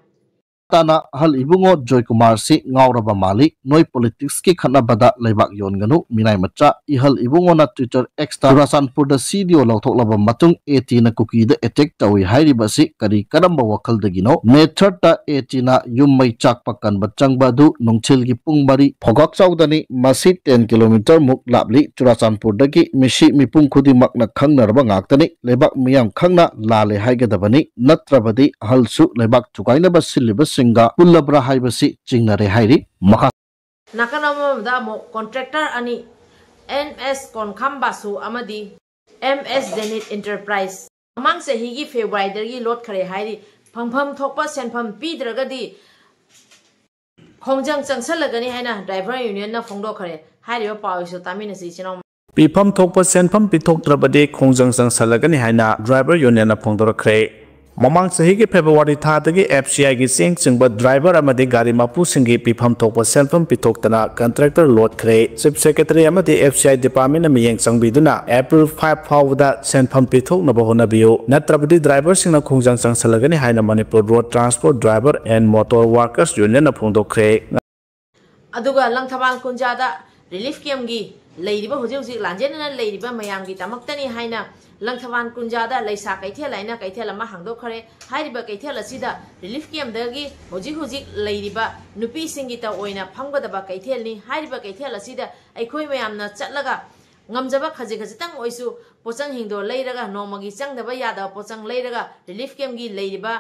ꯇꯥꯅ ꯑꯍꯜ ꯏꯕꯨꯡꯉꯣ ꯖꯣꯏꯀꯨꯃꯥꯔꯁꯤ ꯉꯥꯎꯔꯕ ꯃꯥꯜꯂꯤ꯫ ꯅꯣꯏ politicsꯀꯤ ꯈꯠꯅꯕꯗ ꯂꯩꯕꯥꯛ ꯌꯣꯟꯒꯅꯨ꯫ ꯃꯤꯅꯥꯏ ꯃꯆꯥ ꯏꯍꯜ ꯏꯕꯨꯡꯉꯣꯅ Twitter Xꯇ ꯆꯨꯔꯥꯆꯥꯟꯄꯨꯔꯗ CDO ꯂꯧꯊꯣꯛꯂꯕ ꯃꯇꯨꯡ ATꯅ ꯀꯨꯀꯤꯗ attack ꯇꯧꯏ ꯍꯥꯏꯔꯤꯕ ꯑꯁꯤ ꯀꯔꯤ ꯀꯔꯝꯕ ꯋꯥꯈꯜꯗꯒꯤꯅꯣ? May thirdꯇ ATꯅ ꯌꯨꯝ ꯃꯩ ꯆꯥꯛꯄ ꯀꯟꯕ ꯆꯪꯕ ꯑꯗꯨ ꯅꯨꯡꯊꯤꯜꯒꯤ ꯄꯨꯡ ꯃꯔꯤ ꯐꯣꯒꯥꯛꯆꯥꯎꯗꯅꯤ꯫ ꯃꯁꯤ ten kilometre ꯃꯨꯛ ꯂꯥꯞꯂꯤ꯫ ꯆꯨꯔꯥꯆꯥꯟꯄꯨꯔꯗꯒꯤ ꯃꯤꯁꯤ ꯃꯤꯄꯨꯝ ꯈꯨꯗꯤꯡꯃꯛꯅ ꯈꯪꯅꯔꯕ ꯉꯥꯛꯇꯅꯤ꯫ ꯂꯩꯕꯥꯛ ꯃꯤꯌꯥꯝ ꯈꯪꯅ ꯂꯥꯜꯂꯦ ꯍꯥꯏꯒꯗꯕꯅꯤ꯫ ꯅꯠꯇ꯭ꯔꯕꯗꯤ ꯑꯍꯜꯁꯨ ꯂꯩꯕꯥꯛ ꯊꯨꯒꯥꯏꯅꯕ ꯁꯤꯜꯂꯤꯕꯁꯤꯡꯒ ꯄꯨꯜꯂꯕ꯭ꯔꯥ ꯍꯥꯏꯕꯁꯤ ꯆꯤꯡꯅꯔꯦ ꯍꯥꯏꯔꯤ꯫ ꯃꯈꯥ ꯅꯥꯀꯟ ꯑꯃꯗ ꯑꯃꯨꯛ contractor ꯑꯅꯤ, M S Konkham Basu ꯑꯃꯗꯤ M S Zenith Enterprise, ꯃꯃꯥꯡ ꯆꯍꯤꯒꯤ Februaryꯗꯒꯤ ꯂꯣꯠꯈ꯭ꯔꯦ ꯍꯥꯏꯔꯤ꯫ ꯐꯪꯐꯝ ꯊꯣꯛꯄ ꯁꯦꯟꯐꯝ ꯄꯤꯗ꯭ꯔꯒꯗꯤ ꯈꯣꯡꯖꯪ ꯆꯪꯁꯜꯂꯒꯅꯤ ꯍꯥꯏꯅ driver unionꯅ ꯐꯣꯡꯗꯣꯛꯈ꯭ꯔꯦ꯫ ꯍꯥꯏꯔꯤꯕ ꯄꯥꯎ ꯑꯁꯤꯁꯨ ꯇꯥꯃꯤꯟꯅꯁꯤ ꯏꯆꯤꯟ ꯏꯅꯥꯎ꯫ ꯄꯤꯐꯝ ꯊꯣꯛꯄ ꯁꯦꯟꯐꯝ ꯄꯤꯊꯣꯛꯇ꯭ꯔꯕꯗꯤ ꯈꯣꯡꯖꯪ ꯆꯪꯁꯜꯂꯒꯅꯤ ꯍꯥꯏꯅ driver unionꯅ ꯐꯣꯡꯗꯣꯔꯛꯈ꯭ꯔꯦ꯫ ꯃꯃꯥꯡ ꯆꯍꯤꯒꯤ February ꯊꯥꯗꯒꯤ FCIꯒꯤ ꯆꯦꯡ ꯆꯤꯡꯕ driver ꯑꯃꯗꯤ ꯒꯥꯔꯤ ꯃꯄꯨꯁꯤꯡꯒꯤ ꯄꯤꯐꯝ ꯊꯣꯛꯄ ꯁꯦꯟꯐꯝ ꯄꯤꯊꯣꯛꯇꯅ contractor ꯂꯣꯠꯈ꯭ꯔꯦ꯫ Chief Secretary ꯑꯃꯗꯤ FCI departmentꯅ ꯃꯤꯠꯌꯦꯡ ꯆꯪꯕꯤꯗꯨꯅ April five ꯐꯥꯎꯕꯗ ꯁꯦꯟꯐꯝ ꯄꯤꯊꯣꯛꯅꯕ ꯍꯣꯠꯅꯕꯤꯌꯨ, ꯅꯠꯇ꯭ꯔꯕꯗꯤ driverꯁꯤꯡꯅ ꯈꯣꯡꯖꯪ ꯆꯪꯁꯜꯂꯒꯅꯤ ꯍꯥꯏꯅ Manipur Road Transport Driver and Motor Workers Unionꯅ ꯐꯣꯡꯗꯣꯛꯈ꯭ꯔꯦ꯫ ꯑꯗꯨꯒ ꯂꯪꯊꯕꯥꯜ ꯀꯨꯟꯖꯥꯗ relief campꯒꯤ ꯂꯩꯔꯤꯕ, ꯍꯧꯖꯤꯛ ꯍꯧꯖꯤꯛ ꯂꯥꯟꯖꯦꯟꯅꯅ ꯂꯩꯔꯤꯕ ꯃꯌꯥꯝꯒꯤꯗꯃꯛꯇꯅꯤ ꯍꯥꯏꯅ ꯂꯪꯊꯕꯥꯜ ꯀꯨꯟꯖꯥꯗ ꯂꯩꯁꯥ ꯀꯩꯊꯦꯜ ꯍꯥꯏꯅ ꯀꯩꯊꯦꯜ ꯑꯃ ꯍꯥꯡꯗꯣꯛꯈ꯭ꯔꯦ꯫ ꯍꯥꯏꯔꯤꯕ ꯀꯩꯊꯦꯜ ꯑꯁꯤꯗ relief campꯗꯒꯤ ꯍꯧꯖꯤꯛ ꯍꯧꯖꯤꯛ ꯂꯩꯔꯤꯕ ꯅꯨꯄꯤꯁꯤꯡꯒꯤꯇ ꯑꯣꯏꯅ ꯐꯝꯒꯗꯕ ꯀꯩꯊꯦꯜꯅꯤ꯫ ꯍꯥꯏꯔꯤꯕ ꯀꯩꯊꯦꯜ ꯑꯁꯤꯗ ꯑꯩꯈꯣꯏ ꯃꯌꯥꯝꯅ ꯆꯠꯂꯒ ꯉꯝꯖꯕ ꯈꯖꯤꯛ ꯈꯖꯤꯛꯇꯪ ꯑꯣꯏꯁꯨ ꯄꯣꯠꯆꯪꯁꯤꯡꯗꯣ ꯂꯩꯔꯒ, ꯅꯣꯡꯃꯒꯤ ꯆꯪꯗꯕ ꯌꯥꯗꯕ ꯄꯣꯠꯆꯪ ꯂꯩꯔꯒ, relief campꯒꯤ ꯂꯩꯔꯤꯕ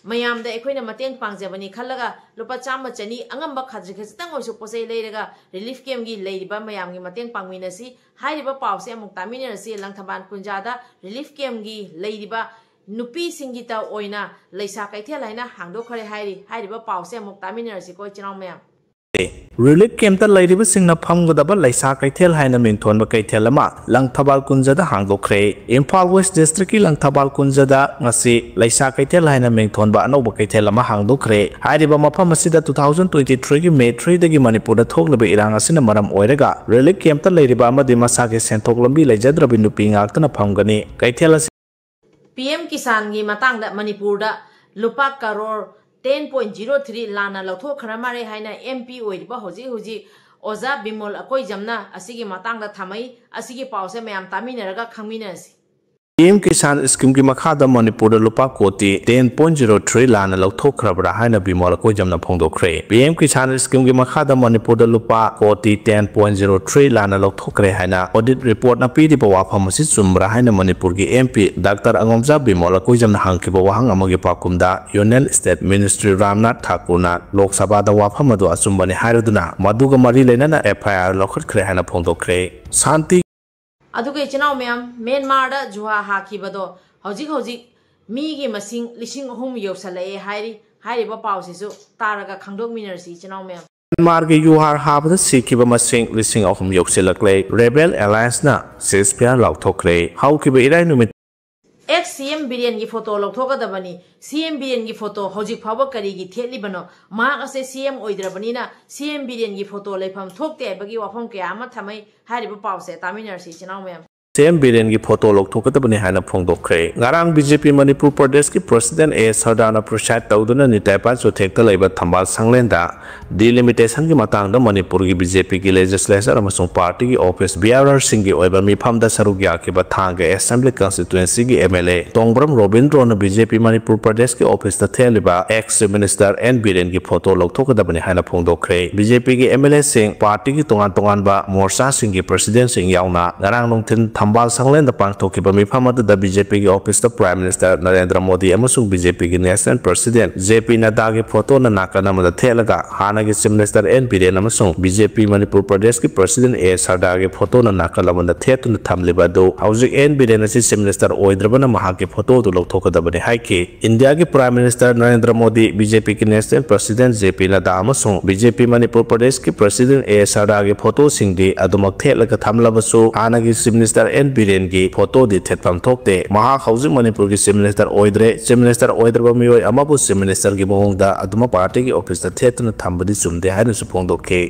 ꯃꯌꯥꯝꯗ ꯑꯩꯈꯣꯏꯅ ꯃꯇꯦꯡ ꯄꯥꯡꯖꯕꯅꯤ ꯈꯜꯂꯒ, ꯂꯨꯄꯥ ꯆꯥꯝꯃ ꯆꯅꯤ ꯑꯉꯝꯕ ꯈꯖꯤꯛ ꯈꯖꯤꯛꯇꯪ ꯑꯣꯏꯁꯨ ꯄꯣꯠ ꯆꯩ ꯂꯩꯔꯒ, relief campꯒꯤ ꯂꯩꯔꯤꯕ ꯃꯌꯥꯝꯒꯤ ꯃꯇꯦꯡ ꯄꯥꯡꯃꯤꯟꯅꯁꯤ꯫ ꯍꯥꯏꯔꯤꯕ ꯄꯥꯎꯁꯦ ꯑꯃꯨꯛ ꯇꯥꯃꯤꯟꯅꯔꯁꯤ꯫ ꯂꯪꯊꯕꯥꯜ ꯀꯨꯟꯖꯥꯗ relief campꯒꯤ ꯂꯩꯔꯤꯕ ꯅꯨꯄꯤꯁꯤꯡꯒꯤꯇ ꯑꯣꯏꯅ ꯂꯩꯁꯥ ꯀꯩꯊꯦꯜ ꯍꯥꯏꯅ ꯍꯥꯡꯗꯣꯛꯈ꯭ꯔꯦ ꯍꯥꯏꯔꯤ꯫ ꯍꯥꯏꯔꯤꯕ ꯄꯥꯎꯁꯦ ꯑꯃꯨꯛ ꯇꯥꯃꯤꯟꯅꯔꯁꯤꯀꯣ, ꯏꯆꯤꯟ ꯏꯅꯥꯎ ꯃꯌꯥꯝ꯫ Relief campꯇ ꯂꯩꯔꯤꯕꯁꯤꯡꯅ ꯐꯝꯒꯗꯕ ꯂꯩꯁꯥ ꯀꯩꯊꯦꯜ ꯍꯥꯏꯅ ꯃꯤꯡꯊꯣꯟꯕ ꯀꯩꯊꯦꯜ ꯑꯃ ꯂꯪꯊꯕꯥꯜ ꯀꯨꯟꯖꯗ ꯍꯥꯡꯗꯣꯛꯈ꯭ꯔꯦ꯫ Imphal West Districtꯀꯤ ꯂꯪꯊꯕꯥꯜ ꯀꯨꯟꯖꯗ ꯉꯁꯤ ꯂꯩꯁꯥ ꯀꯩꯊꯦꯜ ꯍꯥꯏꯅ ꯃꯤꯡꯊꯣꯟꯕ ꯑꯅꯧꯕ ꯀꯩꯊꯦꯜ ꯑꯃ ꯍꯥꯡꯗꯣꯛꯈ꯭ꯔꯦ꯫ ꯍꯥꯏꯔꯤꯕ ꯃꯐꯝ ꯑꯁꯤꯗ two thousand twenty threeꯒꯤ May threeꯗꯒꯤ ꯃꯅꯤꯄꯨꯔꯗ ꯊꯣꯛꯂꯤꯕ ꯏꯔꯥꯡ ꯑꯁꯤꯅ ꯃꯔꯝ ꯑꯣꯏꯔꯒ relief campꯇ ꯂꯩꯔꯤꯕ ꯑꯃꯗꯤ ꯃꯁꯥꯒꯤ ꯁꯦꯟꯊꯣꯛ ꯂꯝꯕꯤ ꯂꯩꯖꯗ꯭ꯔꯕ ꯅꯨꯄꯤ ꯉꯥꯛꯇꯅ ꯐꯝꯒꯅꯤ꯫ ꯀꯩꯊꯦꯜ ꯑꯁꯤ PM ꯀꯤꯁꯥꯟꯒꯤ ꯃꯇꯥꯡꯗ ꯃꯅꯤꯄꯨꯔꯗ ꯂꯨꯄꯥ crore ten point zero three ꯂꯥꯟꯅ ꯂꯧꯊꯣꯛꯈ꯭ꯔ ꯃꯥꯜꯂꯦ ꯍꯥꯏꯅ M P ꯑꯣꯏꯔꯤꯕ ꯍꯧꯖꯤꯛ ꯍꯧꯖꯤꯛ ꯑꯣꯖꯥ ꯕꯤꯃꯣꯜ ꯑꯀꯣꯏꯖꯝꯅ ꯑꯁꯤꯒꯤ ꯃꯇꯥꯡꯗ ꯊꯝꯃꯛꯏ꯫ ꯑꯁꯤꯒꯤ ꯄꯥꯎꯁꯦ ꯃꯌꯥꯝ ꯇꯥꯃꯤꯟꯅꯔꯒ ꯈꯪꯃꯤꯟꯅꯁꯤ꯫ P M Kisan Scheme ꯒꯤ ꯃꯈꯥꯗ ꯃꯅꯤꯄꯨꯔꯗ ꯂꯨꯄꯥ ꯀꯣꯇꯤ ten point zero three ꯂꯥꯟꯅ ꯂꯧꯊꯣꯛꯈ꯭ꯔꯕ꯭ꯔꯥ ꯍꯥꯏꯅ Bimol ꯑꯀꯣꯏꯖꯝꯅ ꯐꯣꯡꯗꯣꯛꯈ꯭ꯔꯦ꯫ P M Kisan Scheme ꯒꯤ ꯃꯈꯥꯗ ꯃꯅꯤꯄꯨꯔꯗ ꯂꯨꯄꯥ ꯀꯣꯇꯤ ten point zero three ꯂꯥꯟꯅ ꯂꯧꯊꯣꯛꯈ꯭ꯔꯦ ꯍꯥꯏꯅ audit report ꯅ ꯄꯤꯔꯤꯕ ꯋꯥꯐꯝ ꯑꯁꯤ ꯆꯨꯝꯕ꯭ꯔꯥ ꯍꯥꯏꯅ ꯃꯅꯤꯄꯨꯔꯒꯤ M P Doctor ꯑꯉꯣꯝꯖꯥ ꯕꯤꯃꯣꯜ ꯑꯀꯣꯏꯖꯝꯅ ꯍꯪꯈꯤꯕ ꯋꯥꯍꯪ ꯑꯃꯒꯤ ꯄꯥꯎꯈꯨꯝꯗ Union State Minister ꯔꯥꯝꯅꯥꯊ ꯊꯥꯀꯨꯔꯅ ꯂꯣꯛ ꯁꯚꯥꯗ ꯋꯥꯐꯝ ꯑꯗꯨ ꯑꯆꯨꯝꯕꯅꯤ ꯍꯥꯏꯔꯗꯨꯅ ꯃꯗꯨꯒ ꯃꯔꯤ ꯂꯩꯅꯅ F I R ꯂꯧꯈꯠꯈ꯭ꯔꯦ ꯍꯥꯏꯅ ꯐꯣꯡꯗꯣꯛꯈ꯭ꯔꯦ꯫ ꯁꯥꯟꯇꯤ ꯑꯗꯨꯒ ꯏꯆꯤꯟ ꯏꯅꯥꯎ ꯃꯌꯥꯝ, ꯃ꯭ꯌꯥꯟꯃꯥꯔꯗ ꯖꯨꯍꯥ ꯍꯥꯈꯤꯕꯗꯣ ꯍꯧꯖꯤꯛ ꯍꯧꯖꯤꯛ ꯃꯤꯒꯤ ꯃꯁꯤꯡ ꯂꯤꯁꯤꯡ ꯑꯍꯨꯝ ꯌꯧꯁꯜꯂꯛꯑꯦ ꯍꯥꯏꯔꯤ꯫ ꯍꯥꯏꯔꯤꯕ ꯄꯥꯎꯁꯤꯁꯨ ꯇꯥꯔꯒ ꯈꯪꯗꯣꯛꯃꯤꯟꯅꯔꯁꯤ ꯏꯆꯤꯟ ꯏꯅꯥꯎ ꯃꯌꯥꯝ꯫ ꯃ꯭ꯌꯥꯟꯃꯥꯔꯒꯤ ꯌꯨꯍꯥꯔ ꯍꯥꯕꯗ ꯁꯤꯈꯤꯕ ꯃꯁꯤꯡ ꯂꯤꯁꯤꯡ ꯑꯍꯨꯝ ꯌꯧꯁꯤꯜꯂꯛꯂꯦ꯫ Rebel Alliance ꯅ ceasefire ꯂꯥꯎꯊꯣꯛꯈ꯭ꯔꯦ꯫ ꯍꯧꯈꯤꯕ ꯏꯔꯥꯏ ꯅꯨꯃꯤꯠ ꯑꯦꯛꯁ ꯁꯤ ꯑꯦꯝ ꯕꯤꯔꯦꯟꯒꯤ ꯐꯣꯇꯣ ꯂꯧꯊꯣꯛꯀꯗꯕꯅꯤ꯫ ꯁꯤ ꯑꯦꯝ ꯕꯤꯔꯦꯟꯒꯤ ꯐꯣꯇꯣ ꯍꯧꯖꯤꯛ ꯐꯥꯎꯕ ꯀꯔꯤꯒꯤ ꯊꯦꯠꯂꯤꯕꯅꯣ? ꯃꯍꯥꯛ ꯑꯁꯦ ꯁꯤ ꯑꯦꯝ ꯑꯣꯏꯗ꯭ꯔꯕꯅꯤꯅ ꯁꯤ ꯑꯦꯝ ꯕꯤꯔꯦꯟꯒꯤ ꯐꯣꯇꯣ ꯂꯩꯐꯝ ꯊꯣꯛꯇꯦ ꯍꯥꯏꯕꯒꯤ ꯋꯥꯐꯝ ꯀꯌꯥ ꯑꯃ ꯊꯝꯃꯩ꯫ ꯍꯥꯏꯔꯤꯕ ꯄꯥꯎꯁꯦ ꯇꯥꯃꯤꯟꯅꯔꯁꯤ ꯏꯆꯤꯟ ꯏꯅꯥꯎ ꯃꯌꯥꯝ꯫ ꯁꯤ ꯑꯦꯝ ꯕꯤꯔꯦꯟꯒꯤ ꯐꯣꯇꯣ ꯂꯧꯊꯣꯛꯀꯗꯕꯅꯤ ꯍꯥꯏꯅ ꯐꯣꯡꯗꯣꯛꯈ꯭ꯔꯦ꯫ ꯉꯔꯥꯡ B J P ꯃꯅꯤꯄꯨꯔ ꯄ꯭ꯔꯗꯦꯁꯀꯤ president A ꯁꯔꯗꯥꯅ preside ꯇꯧꯗꯨꯅ ꯅꯤꯇꯥꯏ ꯄꯥꯟ ꯆꯣꯊꯦꯛꯇ ꯂꯩꯕ ꯊꯝꯕꯥꯜ ꯁꯪꯂꯦꯟꯗ delimitation ꯒꯤ ꯃꯇꯥꯡꯗ ꯃꯅꯤꯄꯨꯔꯒꯤ B J P ꯒꯤ legislature ꯑꯃꯁꯨꯡ party ꯒꯤ office bearer ꯁꯤꯡꯒꯤ ꯑꯣꯏꯕ ꯃꯤꯐꯝꯗ ꯁꯔꯨꯛ ꯌꯥꯈꯤꯕ ꯊꯥꯡꯒ assembly constituency ꯒꯤ M L A Tongbram ꯔꯣꯕꯤꯟꯗ꯭ꯔꯣꯅ B J P Manipur ꯄ꯭ꯔꯗꯦꯁꯀꯤ office ꯇ ꯊꯦꯠꯂꯤꯕ ex chief minister N ꯕꯤꯔꯦꯟꯒꯤ ꯐꯣꯇꯣ ꯂꯧꯊꯣꯛꯀꯗꯕꯅꯤ ꯍꯥꯏꯅ ꯐꯣꯡꯗꯣꯛꯈ꯭ꯔꯦ꯫ B J P ꯒꯤ M L A ꯁꯤꯡ, party ꯒꯤ ꯇꯣꯉꯥꯟ ꯇꯣꯉꯥꯟꯕ ꯃꯣꯔꯆꯥꯁꯤꯡꯒꯤ president ꯁꯤꯡ ꯌꯥꯎꯅ ꯉꯔꯥꯡ ꯅꯨꯡꯊꯤꯜ ꯊꯝꯕꯥꯜ ꯁꯪꯂꯦꯟꯗ ꯄꯥꯡꯊꯣꯛꯈꯤꯕ ꯃꯤꯐꯝ ꯑꯗꯨꯗ B J P ꯒꯤ office ꯇ Prime Minister ꯅꯔꯦꯟꯗ꯭ꯔ ꯃꯣꯗꯤ ꯑꯃꯁꯨꯡ B J P ꯒꯤ national president J P ꯅꯗꯥꯒꯤ ꯐꯣꯇꯣꯅ ꯅꯥꯀꯟ ꯑꯃꯗ ꯊꯦꯠꯂꯒ ꯍꯥꯟꯅꯒꯤ chief minister N ꯕꯤꯔꯦꯟ ꯑꯃꯁꯨꯡ B J P ꯃꯅꯤꯄꯨꯔ ꯄ꯭ꯔꯗꯦꯁꯀꯤ president A ꯁꯔꯗꯥꯒꯤ ꯐꯣꯇꯣꯅ ꯅꯥꯀꯜ ꯑꯃꯗ ꯊꯦꯠꯇꯨꯅ ꯊꯝꯂꯤꯕ ꯑꯗꯨ ꯍꯧꯖꯤꯛ N ꯕꯤꯔꯦꯟ ꯑꯁꯤ chief minister ꯑꯣꯏꯗ꯭ꯔꯕꯅ ꯃꯍꯥꯛꯀꯤ ꯐꯣꯇꯣ ꯑꯗꯨ ꯂꯧꯊꯣꯛꯀꯗꯕꯅꯤ ꯍꯥꯏꯈꯤ꯫ ꯏꯟꯗꯤꯌꯥꯒꯤ Prime Minister Narendra Modi, B J P ꯒꯤ national president J P ꯅꯗꯥ ꯑꯃꯁꯨꯡ B J P ꯃꯅꯤꯄꯨꯔ ꯄ꯭ꯔꯗꯦꯁꯀꯤ president A ꯁꯔꯗꯥꯒꯤ ꯐꯣꯇꯣꯁꯤꯡꯗꯤ ꯑꯗꯨꯃꯛ ꯊꯦꯠꯂꯒ ꯊꯝꯂꯕꯁꯨ ꯍꯥꯟꯅꯒꯤ chief minister N ꯕꯤꯔꯦꯟꯒꯤ ꯐꯣꯇꯣꯗꯤ ꯊꯦꯠꯐꯝ ꯊꯣꯛꯇꯦ꯫ ꯃꯍꯥꯛ ꯍꯧꯖꯤꯛ ꯃꯅꯤꯄꯨꯔꯒꯤ chief minister ꯑꯣꯏꯗ꯭ꯔꯦ꯫ Chief minister ꯑꯣꯏꯗ꯭ꯔꯕ ꯃꯤꯑꯣꯏ ꯑꯃꯕꯨ chief minister ꯒꯤ ꯃꯑꯣꯡꯗ ꯑꯗꯨꯃꯛ party ꯒꯤ office ꯇ ꯊꯦꯠꯇꯨꯅ ꯊꯝꯕꯗꯤ ꯆꯨꯝꯗꯦ ꯍꯥꯏꯅꯁꯨ ꯐꯣꯡꯗꯣꯛꯈꯤ꯫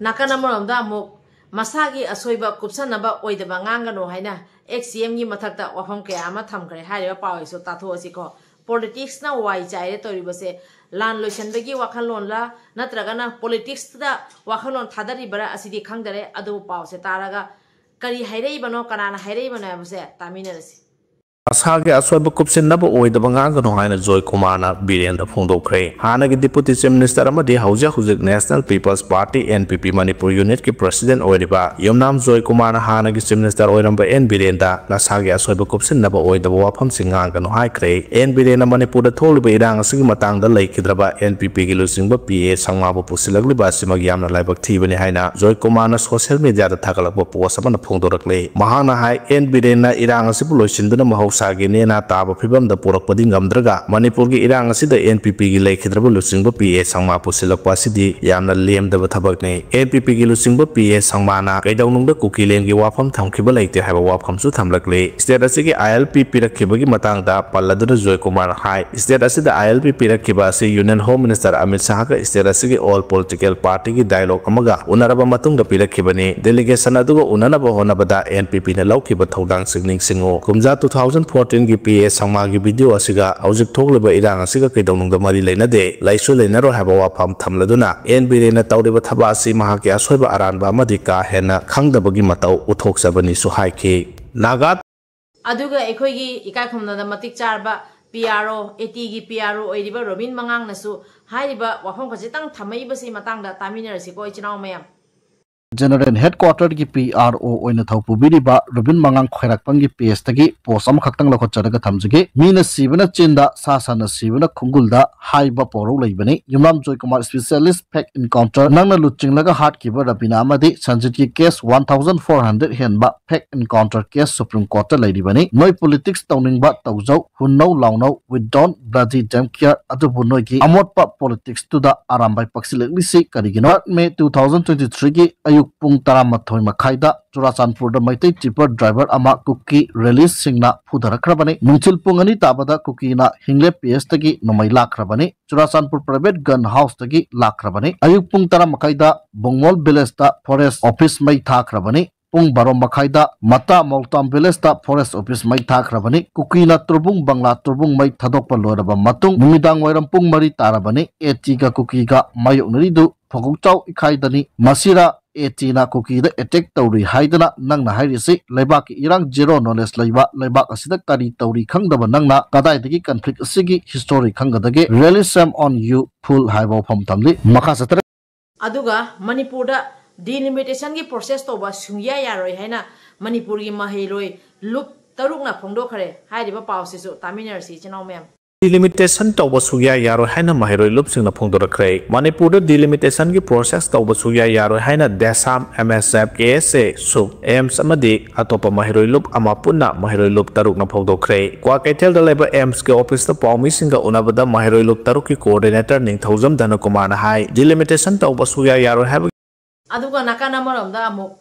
ꯅꯥꯀꯟ ꯑꯃꯔꯣꯝꯗ ꯑꯃꯨꯛ ꯃꯁꯥꯒꯤ ꯑꯁꯣꯏꯕ ꯀꯨꯞꯁꯟꯅꯕ ꯑꯣꯏꯗꯕ ꯉꯥꯡꯒꯅꯨ ꯍꯥꯏꯅ ex C M ꯒꯤ ꯃꯊꯛꯇ ꯋꯥꯐꯝ ꯀꯌꯥ ꯑꯃ ꯊꯝꯈ꯭ꯔꯦ꯫ ꯍꯥꯏꯔꯤꯕ ꯄꯥꯎ ꯑꯁꯤꯁꯨ ꯇꯥꯊꯣꯛꯑꯁꯤꯀꯣ꯫ ꯄꯣꯂꯤꯇꯤꯛꯁꯅ ꯋꯥꯏ ꯆꯥꯏꯔꯦ ꯇꯧꯔꯤꯕꯁꯦ꯫ ꯂꯥꯟ ꯂꯣꯏꯁꯤꯟꯕꯒꯤ ꯋꯥꯈꯜꯂꯣꯟꯂ, ꯅꯠꯇ꯭ꯔꯒꯅ ꯄꯣꯂꯤꯇꯤꯛꯁꯇ ꯋꯥꯈꯜꯂꯣꯟ ꯊꯥꯗꯔꯤꯕꯔꯥ, ꯑꯁꯤꯗꯤ ꯈꯪꯗꯔꯦ꯫ ꯑꯗꯨꯕꯨ ꯄꯥꯎꯁꯦ ꯇꯥꯔꯒ ꯀꯔꯤ ꯍꯥꯏꯔꯛꯏꯕꯅꯣ, ꯀꯅꯥꯅ ꯍꯥꯏꯔꯛꯏꯕꯅꯣ ꯍꯥꯏꯕꯁꯦ ꯇꯥꯃꯤꯟꯅꯔꯁꯤ꯫ ꯅꯁꯥꯒꯤ ꯑꯁꯣꯏꯕ ꯀꯨꯞꯁꯤꯟꯅꯕ ꯑꯣꯏꯗꯕ ꯉꯥꯡꯒꯅꯨ ꯍꯥꯏꯅ ꯖꯣꯏ ꯀꯨꯃꯥꯔꯅ ꯕꯤꯔꯦꯟꯗ ꯐꯣꯡꯗꯣꯛꯈ꯭ꯔꯦ꯫ ꯍꯥꯟꯅꯒꯤ Deputy Chief Minister ꯑꯃꯗꯤ ꯍꯧꯖꯤꯛ ꯍꯧꯖꯤꯛ National People's Party, N P P, Manipur unitꯀꯤ President ꯑꯣꯏꯔꯤꯕ ꯌꯨꯝꯅꯥꯝ ꯖꯣꯏ ꯀꯨꯃꯥꯔꯅ ꯍꯥꯟꯅꯒꯤ Chief Minister ꯑꯣꯏꯔꯝꯕ ꯑꯦꯟ ꯕꯤꯔꯦꯟꯗ ꯅꯁꯥꯒꯤ ꯑꯁꯣꯏꯕ ꯀꯨꯞꯁꯤꯟꯅꯕ ꯑꯣꯏꯗꯕ ꯋꯥꯐꯝꯁꯤꯡ ꯉꯥꯡꯒꯅꯨ ꯍꯥꯏꯈ꯭ꯔꯦ꯫ ꯑꯦꯟ ꯕꯤꯔꯦꯟꯅ ꯃꯅꯤꯄꯨꯔꯗ ꯊꯣꯛꯂꯤꯕ ꯏꯔꯥꯡ ꯑꯁꯤꯒꯤ ꯃꯇꯥꯡꯗ ꯂꯩꯈꯤꯗ꯭ꯔꯕ N P Pꯒꯤ ꯂꯨꯆꯤꯡꯕ P A ꯁꯪꯃꯥꯕꯨ ꯄꯨꯁꯤꯜꯂꯛꯂꯤꯕ ꯑꯁꯤꯃꯛ ꯌꯥꯝꯅ ꯂꯥꯏꯕꯛ ꯊꯤꯕꯅꯤ ꯍꯥꯏꯅ ꯖꯣꯏ ꯀꯨꯃꯥꯔꯅ social mediaꯗ ꯊꯥꯒꯠꯂꯛꯄ post ꯑꯃꯅ ꯐꯣꯡꯗꯣꯔꯛꯂꯤ꯫ ꯃꯍꯥꯛꯅ ꯍꯥꯏ, ꯑꯦꯟ ꯕꯤꯔꯦꯟꯅ ꯏꯔꯥꯡ ꯑꯁꯤꯕꯨ ꯂꯣꯏꯁꯤꯟꯗꯨꯅ ꯃꯍꯧꯁꯥꯒꯤ ꯅꯦꯅꯥ ꯇꯥꯕ ꯐꯤꯕꯝꯗ ꯄꯨꯔꯛꯄꯗꯤ ꯉꯝꯗ꯭ꯔꯒ, ꯃꯅꯤꯄꯨꯔꯒꯤ ꯏꯔꯥꯡ ꯑꯁꯤꯗ N P Pꯒꯤ ꯂꯩꯈꯤꯗ꯭ꯔꯕ ꯂꯨꯆꯤꯡꯕ P A ꯁꯪꯃꯥ ꯄꯨꯁꯤꯜꯂꯛꯄ ꯑꯁꯤꯗꯤ ꯌꯥꯝꯅ ꯂꯦꯝꯗꯕ ꯊꯕꯛꯅꯤ꯫ N P Pꯒꯤ ꯂꯨꯆꯤꯡꯕ P A ꯁꯪꯃꯥꯅ ꯀꯩꯗꯧꯅꯨꯡꯗ ꯀꯨꯀꯤꯂꯦꯟꯒꯤ ꯋꯥꯐꯝ ꯊꯝꯈꯤꯕ ꯂꯩꯇꯦ ꯍꯥꯏꯕ ꯋꯥꯐꯝꯁꯨ ꯊꯝꯂꯛꯂꯤ꯫ State ꯑꯁꯤꯒꯤ I L P ꯄꯤꯔꯛꯈꯤꯕꯒꯤ ꯃꯇꯥꯡꯗ ꯄꯜꯂꯗꯨꯅ ꯖꯣꯏ ꯀꯨꯃꯥꯔꯅ ꯍꯥꯏ, State ꯑꯁꯤꯗ I L P ꯄꯤꯔꯛꯈꯤꯕ ꯑꯁꯤ Union Home Minister Amit ꯁꯥꯍꯒ State ꯑꯁꯤꯒꯤ all political partyꯒꯤ dialogue ꯑꯃꯒ ꯎꯅꯔꯕ ꯃꯇꯨꯡꯗ ꯄꯤꯔꯛꯈꯤꯕꯅꯤ꯫ Delegation ꯑꯗꯨꯒ ꯎꯅꯅꯕ ꯍꯣꯠꯅꯕꯗ N P Pꯅ ꯂꯧꯈꯤꯕ ꯊꯧꯗꯥꯡꯁꯤꯡ ꯅꯤꯡꯁꯤꯡꯉꯨ꯫ ꯀꯨꯝꯖꯥ two thousand fourteenꯒꯤ P A ꯁꯪꯃꯥꯒꯤ video ꯑꯁꯤꯒ ꯍꯧꯖꯤꯛ ꯊꯣꯛꯂꯤꯕ ꯏꯔꯥꯡ ꯑꯁꯤꯒ ꯀꯩꯗꯧꯅꯨꯡꯗ ꯃꯔꯤ ꯂꯩꯅꯗꯦ, ꯂꯩꯁꯨ ꯂꯩꯅꯔꯣꯏ ꯍꯥꯏꯕ ꯋꯥꯐꯝ ꯊꯝꯂꯗꯨꯅ ꯑꯦꯟ ꯕꯤꯔꯦꯟꯅ ꯇꯧꯔꯤꯕ ꯊꯕꯛ ꯑꯁꯤ ꯃꯍꯥꯛꯀꯤ ꯑꯁꯣꯏꯕ ꯑꯔꯥꯟꯕ ꯑꯃꯗꯤ ꯀꯥ ꯍꯦꯟꯅ ꯈꯪꯗꯕꯒꯤ ꯃꯇꯧ ꯎꯠꯊꯣꯛꯆꯕꯅꯤꯁꯨ ꯍꯥꯏꯈꯤ꯫ ꯅꯥꯒꯥ ꯑꯗꯨꯒ ꯑꯩꯈꯣꯏꯒꯤ ꯏꯀꯥꯏ ꯈꯨꯝꯅꯕꯗ ꯃꯇꯤꯛ ꯆꯥꯔꯕ P R O, ATꯒꯤ P R O ꯑꯣꯏꯔꯤꯕ ꯔꯣꯕꯤꯟ ꯃꯉꯥꯡꯅꯁꯨ ꯍꯥꯏꯔꯤꯕ ꯋꯥꯐꯝ ꯈꯖꯤꯛꯇꯪ ꯊꯝꯃꯛꯏꯕꯁꯤ ꯃꯇꯥꯡꯗ ꯇꯥꯃꯤꯟꯅꯔꯁꯤꯀꯣ, ꯏꯆꯤꯟ ꯏꯅꯥꯎ ꯃꯌꯥꯝ꯫ General Headquarterꯒꯤ P R O ꯑꯣꯏꯅ ꯊꯧ ꯄꯨꯕꯤꯔꯤꯕ ꯔꯣꯕꯤꯟ ꯃꯉꯥꯡ ꯈ꯭ꯋꯥꯏꯔꯥꯛꯄꯝꯒꯤ pageꯇꯒꯤ post ꯑꯃꯈꯛꯇꯪ ꯂꯧꯈꯠꯆꯔꯒ ꯊꯝꯖꯒꯦ꯫ ꯃꯤꯅ ꯁꯤꯕꯅ ꯆꯤꯟꯗ, ꯁꯥ ꯁꯟꯅ ꯁꯤꯕꯅ ꯈꯣꯡꯒꯨꯜꯗ ꯍꯥꯏꯕ ꯄꯥꯎꯔꯧ ꯂꯩꯕꯅꯤ꯫ ꯌꯨꯝꯅꯥꯝ ꯖꯣꯏꯀꯨꯃꯥꯔ specialist fake encounter, ꯅꯪꯅ ꯂꯨꯆꯤꯡꯂꯒ ꯍꯥꯠꯈꯤꯕ ꯔꯕꯤꯅꯥ ꯑꯃꯗꯤ ꯁꯟꯖꯤꯠꯀꯤ case one thousand four hundred ꯍꯦꯟꯕ fake encounter case Supreme Courtꯇ ꯂꯩꯔꯤꯕꯅꯤ꯫ ꯅꯣꯏ politics ꯇꯧꯅꯤꯡꯕ ꯇꯧꯖꯧ, ꯍꯨꯟꯅꯧ ꯂꯥꯎꯅꯧ, we don't bloody damn care꯫ ꯑꯗꯨꯕꯨ ꯅꯣꯏꯒꯤ ꯑꯃꯣꯠꯄ politicsꯇꯨꯗ ꯑꯔꯥꯝꯕꯥꯏ ꯄꯛꯁꯤꯜꯂꯛꯂꯤꯁꯤ ꯀꯔꯤꯒꯤꯅꯣ? May two thousand twenty-threeꯒꯤ ꯑꯌꯨꯛ ꯄꯨꯡ ꯇꯔꯥꯃꯥꯊꯣꯏ ꯃꯈꯥꯏꯗ ꯆꯨꯔꯥꯆꯥꯟꯄꯨꯔꯗ ꯃꯩꯇꯩ tipper driver ꯑꯃ ꯀꯨꯀꯤ rallyꯁꯤꯡꯅ ꯐꯨꯊꯔꯛꯈ꯭ꯔꯕꯅꯤ꯫ ꯅꯨꯡꯊꯤꯜ ꯄꯨꯡ ꯑꯅꯤ ꯇꯥꯕꯗ ꯀꯨꯀꯤꯅ ꯍꯤꯡꯂꯦ pageꯇꯒꯤ ꯅꯣꯡꯃꯩ ꯂꯥꯛꯈ꯭ꯔꯕꯅꯤ꯫ Churachandpur private gun houseꯇꯒꯤ ꯂꯥꯛꯈ꯭ꯔꯕꯅꯤ꯫ ꯑꯌꯨꯛ ꯄꯨꯡ ꯇꯔꯥ ꯃꯈꯥꯏꯗ ꯕꯣꯡꯃꯣꯜ villageꯇ forest office ꯃꯩ ꯊꯥꯈ꯭ꯔꯕꯅꯤ꯫ ꯄꯨꯡ ꯕꯥꯔꯣ ꯃꯈꯥꯏꯗ ꯃꯇꯥ ꯃꯧꯇꯥꯝ ꯚꯤꯂꯦꯖꯇ ꯐꯣꯔꯦꯁ ꯑꯣꯐꯤꯁ ꯃꯩ ꯊꯥꯈ꯭ꯔꯕꯅꯤ꯫ ꯀꯨꯀꯤꯅ ꯇꯨꯔꯕꯨꯡ ꯕꯪꯂꯥ ꯇꯨꯔꯕꯨꯡ ꯃꯩ ꯊꯥꯗꯣꯛꯄ ꯂꯣꯏꯔꯕ ꯃꯇꯨꯡ ꯅꯨꯃꯤꯗꯥꯡ ꯋꯥꯏꯔꯝ ꯄꯨꯡ ꯃꯔꯤ ꯇꯥꯔꯕꯅꯤ꯫ ꯑꯦꯇꯤꯒ ꯀꯨꯀꯤꯒ ꯃꯥꯌꯣꯛꯅꯔꯤꯗꯨ ꯐꯣꯡꯒꯣꯛꯆꯥꯎ ꯏꯀꯥꯏꯗꯅꯤ꯫ ꯃꯁꯤꯔ ꯑꯦꯇꯤꯅ ꯀꯨꯀꯤꯗ ꯑꯦꯇꯦꯛ ꯇꯧꯔꯤ ꯍꯥꯏꯗꯅ ꯅꯪꯅ ꯍꯥꯏꯔꯤꯁꯤ? ꯂꯩꯕꯥꯛꯀꯤ ꯏꯔꯥꯡ ꯖꯦꯔꯣ ꯅꯣꯂꯦꯖ ꯂꯩꯕ, ꯂꯩꯕꯥꯛ ꯑꯁꯤꯗ ꯀꯔꯤ ꯇꯧꯔꯤ ꯈꯪꯗꯕ ꯅꯪꯅ ꯀꯗꯥꯏꯗꯒꯤ ꯀꯟꯐ꯭ꯂꯤꯛ ꯑꯁꯤꯒꯤ history ꯈꯪꯒꯗꯒꯦ? Really shame on you, fool ꯍꯥꯏꯕ ꯋꯥꯐꯝ ꯊꯝꯂꯤ꯫ ꯃꯈꯥ ꯆꯠꯊꯔꯛ ꯑꯗꯨꯒ ꯃꯅꯤꯄꯨꯔꯗ ꯗꯤꯂꯤꯃꯤꯇꯦꯁꯟꯒꯤ ꯄ꯭ꯔꯣꯁꯦꯁ ꯇꯧꯕ ꯁꯨꯡꯌꯥ ꯌꯥꯔꯣꯏ ꯍꯥꯏꯅ ꯃꯅꯤꯄꯨꯔꯒꯤ ꯃꯍꯩꯔꯣꯏ ꯂꯨꯞ ꯇꯔꯨꯛꯅ ꯐꯣꯡꯗꯣꯛꯈ꯭ꯔꯦ꯫ ꯍꯥꯏꯔꯤꯕ ꯄꯥꯎꯁꯤꯁꯨ ꯇꯥꯃꯤꯟꯅꯔꯁꯤ ꯏꯆꯤꯟ ꯏꯅꯥꯎ ꯃꯌꯥꯝ꯫ ꯗꯤꯂꯤꯃꯤꯇꯦꯁꯟ ꯇꯧꯕ ꯁꯨꯡꯌꯥ ꯌꯥꯔꯣꯏ ꯍꯥꯏꯅ ꯃꯍꯩꯔꯣꯏ ꯂꯨꯞꯁꯤꯡꯅ ꯐꯣꯡꯗꯣꯔꯛꯈ꯭ꯔꯦ꯫ ꯃꯅꯤꯄꯨꯔꯗ ꯗꯤꯂꯤꯃꯤꯇꯦꯁꯟꯒꯤ ꯄ꯭ꯔꯣꯁꯦꯁ ꯇꯧꯕ ꯁꯨꯡꯌꯥ ꯌꯥꯔꯣꯏ ꯍꯥꯏꯅ ꯗꯦꯁꯥꯝ, ꯑꯦꯝ ꯑꯦꯁ ꯑꯦꯐ, ꯀꯦ ꯑꯦꯁ ꯑꯦ, ꯁꯨꯞ, ꯑꯦꯝꯁ ꯑꯃꯗꯤ ꯑꯇꯣꯞꯄ ꯃꯍꯩꯔꯣꯏ ꯂꯨꯞ ꯑꯃ ꯄꯨꯟꯅ ꯃꯍꯩꯔꯣꯏ ꯂꯨꯞ ꯇꯔꯨꯛꯅ ꯐꯣꯡꯗꯣꯛꯈ꯭ꯔꯦ꯫ ꯀ꯭ꯋꯥꯀꯩꯊꯦꯜꯗ ꯂꯩꯕ ꯑꯦꯝꯁꯀꯤ ꯑꯣꯐꯤꯁꯇ ꯄꯥꯎꯃꯤꯁꯤꯡꯒ ꯎꯅꯕꯗ ꯃꯍꯩꯔꯣꯏ ꯂꯨꯞ ꯇꯔꯨꯛꯀꯤ ꯀꯣꯑꯣꯔꯗꯤꯅꯦꯇꯔ ꯅꯤꯡꯊꯧꯖꯝ ꯙꯅꯀꯨꯃꯥꯔꯅ ꯍꯥꯏ, ꯗꯤꯂꯤꯃꯤꯇꯦꯁꯟ ꯇꯧꯕ ꯁꯨꯡꯌꯥ ꯌꯥꯔꯣꯏ ꯍꯥꯏꯕꯒꯤ ꯑꯗꯨꯒ ꯅꯥꯀꯟ ꯑꯃꯔꯣꯝꯗ ꯑꯃꯨꯛ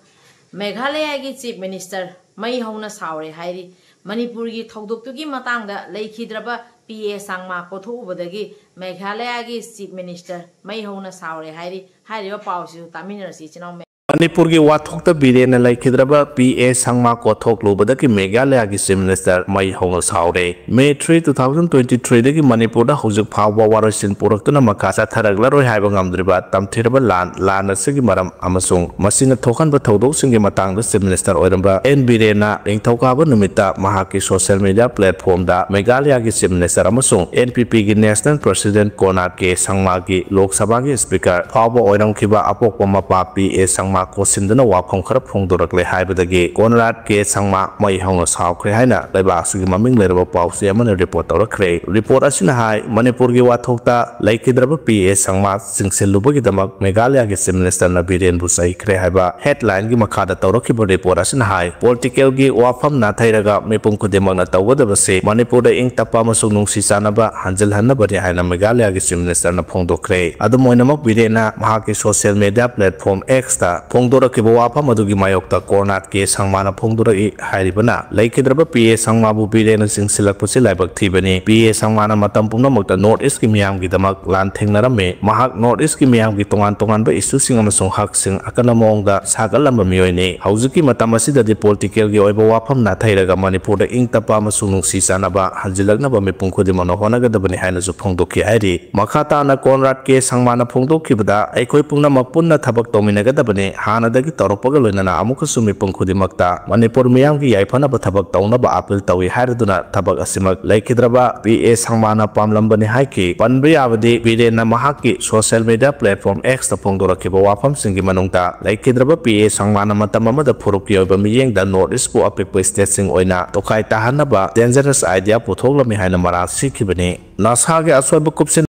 ꯃꯦꯘꯥꯂꯌꯒꯤ ꯆꯤꯐ ꯃꯤꯅꯤꯁꯇꯔ ꯃꯩ ꯍꯧꯅ ꯁꯥꯎꯔꯦ ꯍꯥꯏꯔꯤ꯫ ꯃꯅꯤꯄꯨꯔꯒꯤ ꯊꯧꯗꯣꯛꯇꯨꯒꯤ ꯃꯇꯥꯡꯗ ꯂꯩꯈꯤꯗ꯭ꯔꯕ ꯄꯤ ꯑꯦ ꯁꯪꯃꯥ ꯀꯣꯊꯣꯛꯎꯕꯗꯒꯤ ꯃꯦꯘꯥꯂꯌꯒꯤ ꯆꯤꯐ ꯃꯤꯅꯤꯁꯇꯔ ꯃꯩ ꯍꯧꯅ ꯁꯥꯎꯔꯦ ꯍꯥꯏꯔꯤ꯫ ꯍꯥꯏꯔꯤꯕ ꯄꯥꯎꯁꯤꯁꯨ ꯇꯥꯃꯤꯟꯅꯔꯁꯤ ꯏꯆꯤꯟ ꯏꯅꯥꯎ ꯃꯌꯥꯝ꯫ ꯃꯅꯤꯄꯨꯔꯒꯤ ꯋꯥꯊꯣꯛꯇ ꯕꯤꯔꯦꯟꯅ ꯂꯩꯈꯤꯗ꯭ꯔꯕ ꯄꯤ ꯑꯦ ꯁꯪꯃꯥ ꯀꯣꯊꯣꯛꯂꯨꯕꯗꯒꯤ ꯃꯦꯘꯥꯂꯌꯒꯤ ꯆꯤꯐ ꯃꯤꯅꯤꯁꯇꯔ ꯃꯩ ꯍꯧꯅ ꯁꯥꯎꯔꯦ꯫ May three, two thousand twenty ꯊ꯭ꯔꯤꯗꯒꯤ ꯃꯅꯤꯄꯨꯔꯗ ꯍꯧꯖꯤꯛ ꯐꯥꯎꯕ ꯋꯥꯔꯣꯏꯁꯤꯟ ꯄꯨꯔꯛꯇꯨꯅ ꯃꯈꯥ ꯆꯠꯊꯔꯛꯂꯔꯣꯏ ꯍꯥꯏꯕ ꯉꯝꯗ꯭ꯔꯤꯕ ꯇꯝꯊꯤꯔꯕ ꯂꯥꯟ, ꯂꯥꯟ ꯑꯁꯤꯒꯤ ꯃꯔꯝ ꯑꯃꯁꯨꯡ ꯃꯁꯤꯅ ꯊꯣꯛꯍꯟꯕ ꯊꯧꯗꯣꯛꯁꯤꯡꯒꯤ ꯃꯇꯥꯡꯗ ꯆꯤꯐ ꯃꯤꯅꯤꯁꯇꯔ ꯑꯣꯏꯔꯝꯕ ꯑꯦꯟ ꯕꯤꯔꯦꯟꯅ ꯅꯤꯡꯊꯧꯀꯥꯕ ꯅꯨꯃꯤꯠꯇ ꯃꯍꯥꯛꯀꯤ ꯁꯣꯁꯤꯌꯦꯜ ꯃꯤꯗꯤꯌꯥ ꯄ꯭ꯂꯦꯠꯐꯣꯝꯗ ꯃꯦꯘꯥꯂꯌꯒꯤ ꯆꯤꯐ ꯃꯤꯅꯤꯁꯇꯔ ꯑꯃꯁꯨꯡ ꯑꯦꯟ ꯄꯤ ꯄꯤꯒꯤ ꯅꯦꯁꯅꯦꯜ ꯄ꯭ꯔꯁꯤꯗꯦꯟꯠ ꯀꯣꯅꯥꯔꯗ ꯀꯦ ꯁꯪꯃꯥꯒꯤ ꯂꯣꯛ ꯁꯚꯥꯒꯤ ꯁ꯭ꯄꯤꯀꯔ ꯐꯥꯎꯕ ꯑꯣꯏꯔꯝꯈꯤꯕ ꯑꯄꯣꯛꯄ ꯃꯄꯥ ꯄꯤ ꯑꯦ ꯁꯪꯃꯥ ꯀꯣꯠꯁꯤꯟꯗꯨꯅ ꯋꯥꯐꯝ ꯈꯔ ꯐꯣꯡꯗꯣꯔꯛꯂꯦ ꯍꯥꯏꯕꯗꯒꯤ ꯀꯣꯅꯥꯔꯗ ꯀꯦ ꯁꯪꯃꯥ ꯃꯩ ꯍꯧꯅ ꯁꯥꯎꯈ꯭ꯔꯦ ꯍꯥꯏꯅ ꯂꯩꯕꯥꯛ ꯑꯁꯤꯒꯤ ꯃꯃꯤꯡ ꯂꯩꯔꯕ ꯄꯥꯎꯆꯦ ꯑꯃꯅ ꯔꯤꯄꯣꯔꯠ ꯇꯧꯔꯛꯈ꯭ꯔꯦ꯫ ꯔꯤꯄꯣꯔꯠ ꯑꯁꯤꯅ ꯍꯥꯏ, ꯃꯅꯤꯄꯨꯔꯒꯤ ꯋꯥꯊꯣꯛꯇ ꯂꯩꯈꯤꯗ꯭ꯔꯕ ꯄꯤ ꯑꯦ ꯁꯪꯃꯥ ꯆꯤꯡꯁꯤꯜꯂꯨꯕꯒꯤꯗꯃꯛ ꯃꯦꯘꯥꯂꯌꯒꯤ ꯆꯤꯐ ꯃꯤꯅꯤꯁꯇꯔꯅ ꯕꯤꯔꯦꯟꯕꯨ ꯆꯩꯈ꯭ꯔꯦ ꯍꯥꯏꯕ ꯍꯦꯗꯂꯥꯏꯟꯒꯤ ꯃꯈꯥꯗ ꯇꯧꯔꯛꯈꯤꯕ ꯔꯤꯄꯣꯔꯠ ꯑꯁꯤꯅ ꯍꯥꯏ, ꯄꯣꯂꯤꯇꯤꯀꯦꯜꯒꯤ ꯋꯥꯐꯝ ꯅꯥꯊꯩꯔꯒ ꯃꯤꯄꯨꯝ ꯈꯨꯗꯤꯡꯃꯛꯅ ꯇꯧꯒꯗꯕꯁꯤ ꯃꯅꯤꯄꯨꯔꯗ ꯏꯪ ꯇꯞꯄ ꯑꯃꯁꯨꯡ ꯅꯨꯡꯁꯤ ꯆꯥꯟꯅꯕ ꯍꯟꯖꯤꯜꯍꯟꯅꯕꯅꯤ ꯍꯥꯏꯅ ꯃꯦꯘꯥꯂꯌꯒꯤ ꯆꯤꯐ ꯃꯤꯅꯤꯁꯇꯔꯅ ꯐꯣꯡꯗꯣꯛꯈ꯭ꯔꯦ꯫ ꯑꯗꯨꯝ ꯑꯣꯏꯅꯃꯛ, ꯕꯤꯔꯦꯟꯅ ꯃꯍꯥꯛꯀꯤ ꯁꯣꯁꯤꯌꯦꯜ ꯃꯤꯗꯤꯌꯥ ꯄ꯭ꯂꯦꯠꯐꯣꯝ ꯑꯦꯛꯁꯇ ꯐꯣꯡꯗꯣꯔꯛꯈꯤꯕ ꯋꯥꯐꯝ ꯑꯗꯨꯒꯤ ꯃꯥꯌꯣꯛꯇ ꯀꯣꯔꯅꯥꯠ ꯀꯦ ꯁꯪꯃꯥꯅ ꯐꯣꯡꯗꯣꯔꯛꯏ꯫ ꯍꯥꯏꯔꯤꯕꯅ, ꯂꯩꯈꯤꯗ꯭ꯔꯕ ꯄꯤ ꯑꯦ ꯁꯪꯃꯥꯕꯨ ꯕꯤꯔꯦꯟꯅ ꯆꯤꯡꯁꯤꯜꯂꯛꯄꯁꯤ ꯂꯥꯏꯕꯛ ꯊꯤꯕꯅꯤ꯫ ꯄꯤ ꯑꯦ ꯁꯪꯃꯥꯅ ꯃꯇꯝ ꯄꯨꯝꯅꯃꯛꯇ ꯅꯣꯔꯠ ꯏꯁꯀꯤ ꯃꯤꯌꯥꯝꯒꯤꯗꯃꯛ ꯂꯥꯟꯊꯦꯡꯅꯔꯝꯃꯤ꯫ ꯃꯍꯥꯛ ꯅꯣꯔꯠ ꯏꯁꯀꯤ ꯃꯤꯌꯥꯝꯒꯤ ꯇꯣꯉꯥꯟ ꯇꯣꯉꯥꯟꯕ ꯏꯁꯨꯁꯤꯡ ꯑꯃꯁꯨꯡ ꯍꯛꯁꯤꯡ ꯑꯀꯟꯕ ꯃꯑꯣꯡꯗ ꯁꯥꯒꯠꯂꯝꯕ ꯃꯤꯑꯣꯏꯅꯤ꯫ ꯍꯧꯖꯤꯛꯀꯤ ꯃꯇꯝ ꯑꯁꯤꯗꯗꯤ ꯄꯣꯂꯤꯇꯤꯀꯦꯜꯒꯤ ꯑꯣꯏꯕ ꯋꯥꯐꯝ ꯅꯥꯊꯩꯔꯒ ꯃꯅꯤꯄꯨꯔꯗ ꯏꯪ ꯇꯞꯄ ꯑꯃꯁꯨꯡ ꯅꯨꯡꯁꯤ ꯆꯥꯟꯅꯕ ꯍꯟꯖꯤꯜꯂꯛꯅꯕ ꯃꯤꯄꯨꯝ ꯈꯨꯗꯤꯡꯃꯛꯅ ꯍꯣꯠꯅꯒꯗꯕꯅꯤ ꯍꯥꯏꯅꯁꯨ ꯐꯣꯡꯗꯣꯛꯈꯤ ꯍꯥꯏꯔꯤ꯫ ꯃꯈꯥ ꯇꯥꯅ ꯀꯣꯟꯔꯥꯗ ꯀꯦ ꯁꯪꯃꯥꯅ ꯐꯣꯡꯗꯣꯛꯈꯤꯕꯗ, ꯑꯩꯈꯣꯏ ꯄꯨꯝꯅꯃꯛ ꯄꯨꯟꯅ ꯊꯕꯛ ꯇꯧꯃꯤꯟꯅꯒꯗꯕꯅꯤ꯫ ꯍꯥꯟꯅꯗꯒꯤ ꯇꯧꯔꯛꯄꯒ ꯂꯣꯏꯅꯅ ꯑꯃꯨꯛꯀꯁꯨ ꯃꯤꯄꯨꯝ ꯈꯨꯗꯤꯡꯃꯛꯇ ꯃꯅꯤꯄꯨꯔ ꯃꯤꯌꯥꯝꯒꯤ ꯌꯥꯏꯐꯅꯕ ꯊꯕꯛ ꯇꯧꯅꯕ ꯑꯥꯄꯤꯜ ꯇꯧꯏ ꯍꯥꯏꯔꯗꯨꯅ ꯊꯕꯛ ꯑꯁꯤꯃꯛ ꯂꯩꯈꯤꯗ꯭ꯔꯕ ꯄꯤ ꯑꯦ ꯁꯪꯃꯥꯅ ꯄꯥꯝꯂꯝꯕꯅꯤ ꯍꯥꯏꯈꯤ꯫ ꯄꯟꯕ ꯌꯥꯕꯗꯤ, ꯕꯤꯔꯦꯟꯅ ꯃꯍꯥꯛꯀꯤ ꯁꯣꯁꯤꯌꯦꯜ ꯃꯤꯗꯤꯌꯥ ꯄ꯭ꯂꯦꯠꯐꯣꯔꯝ ꯑꯦꯛꯁꯇ ꯐꯣꯡꯗꯣꯔꯛꯈꯤꯕ ꯋꯥꯐꯝꯁꯤꯡꯒꯤ ꯃꯅꯨꯡꯗ ꯂꯩꯈꯤꯗ꯭ꯔꯕ ꯄꯤ ꯑꯦ ꯁꯪꯃꯥꯅ ꯃꯇꯝ ꯑꯃꯗ ꯐꯨꯔꯨꯞꯀꯤ ꯑꯣꯏꯕ ꯃꯤꯠꯌꯦꯡꯗ ꯅꯣꯔꯠ ꯏꯁꯄꯨ ꯑꯄꯤꯛꯄ ꯁ꯭ꯇꯦꯠꯁꯤꯡ ꯑꯣꯏꯅ ꯇꯣꯈꯥꯏ ꯇꯥꯍꯟꯅꯕ ꯗꯦꯟꯖꯔꯁ ꯑꯥꯏꯗꯤꯌꯥ ꯄꯨꯊꯣꯛꯂꯝꯃꯤ ꯍꯥꯏꯅ ꯃꯔꯥꯜ ꯁꯤꯈꯤꯕꯅꯤ꯫ ꯅꯁꯥꯒꯤ ꯑꯁꯣꯏꯕ ꯀꯨꯞꯁꯤꯟ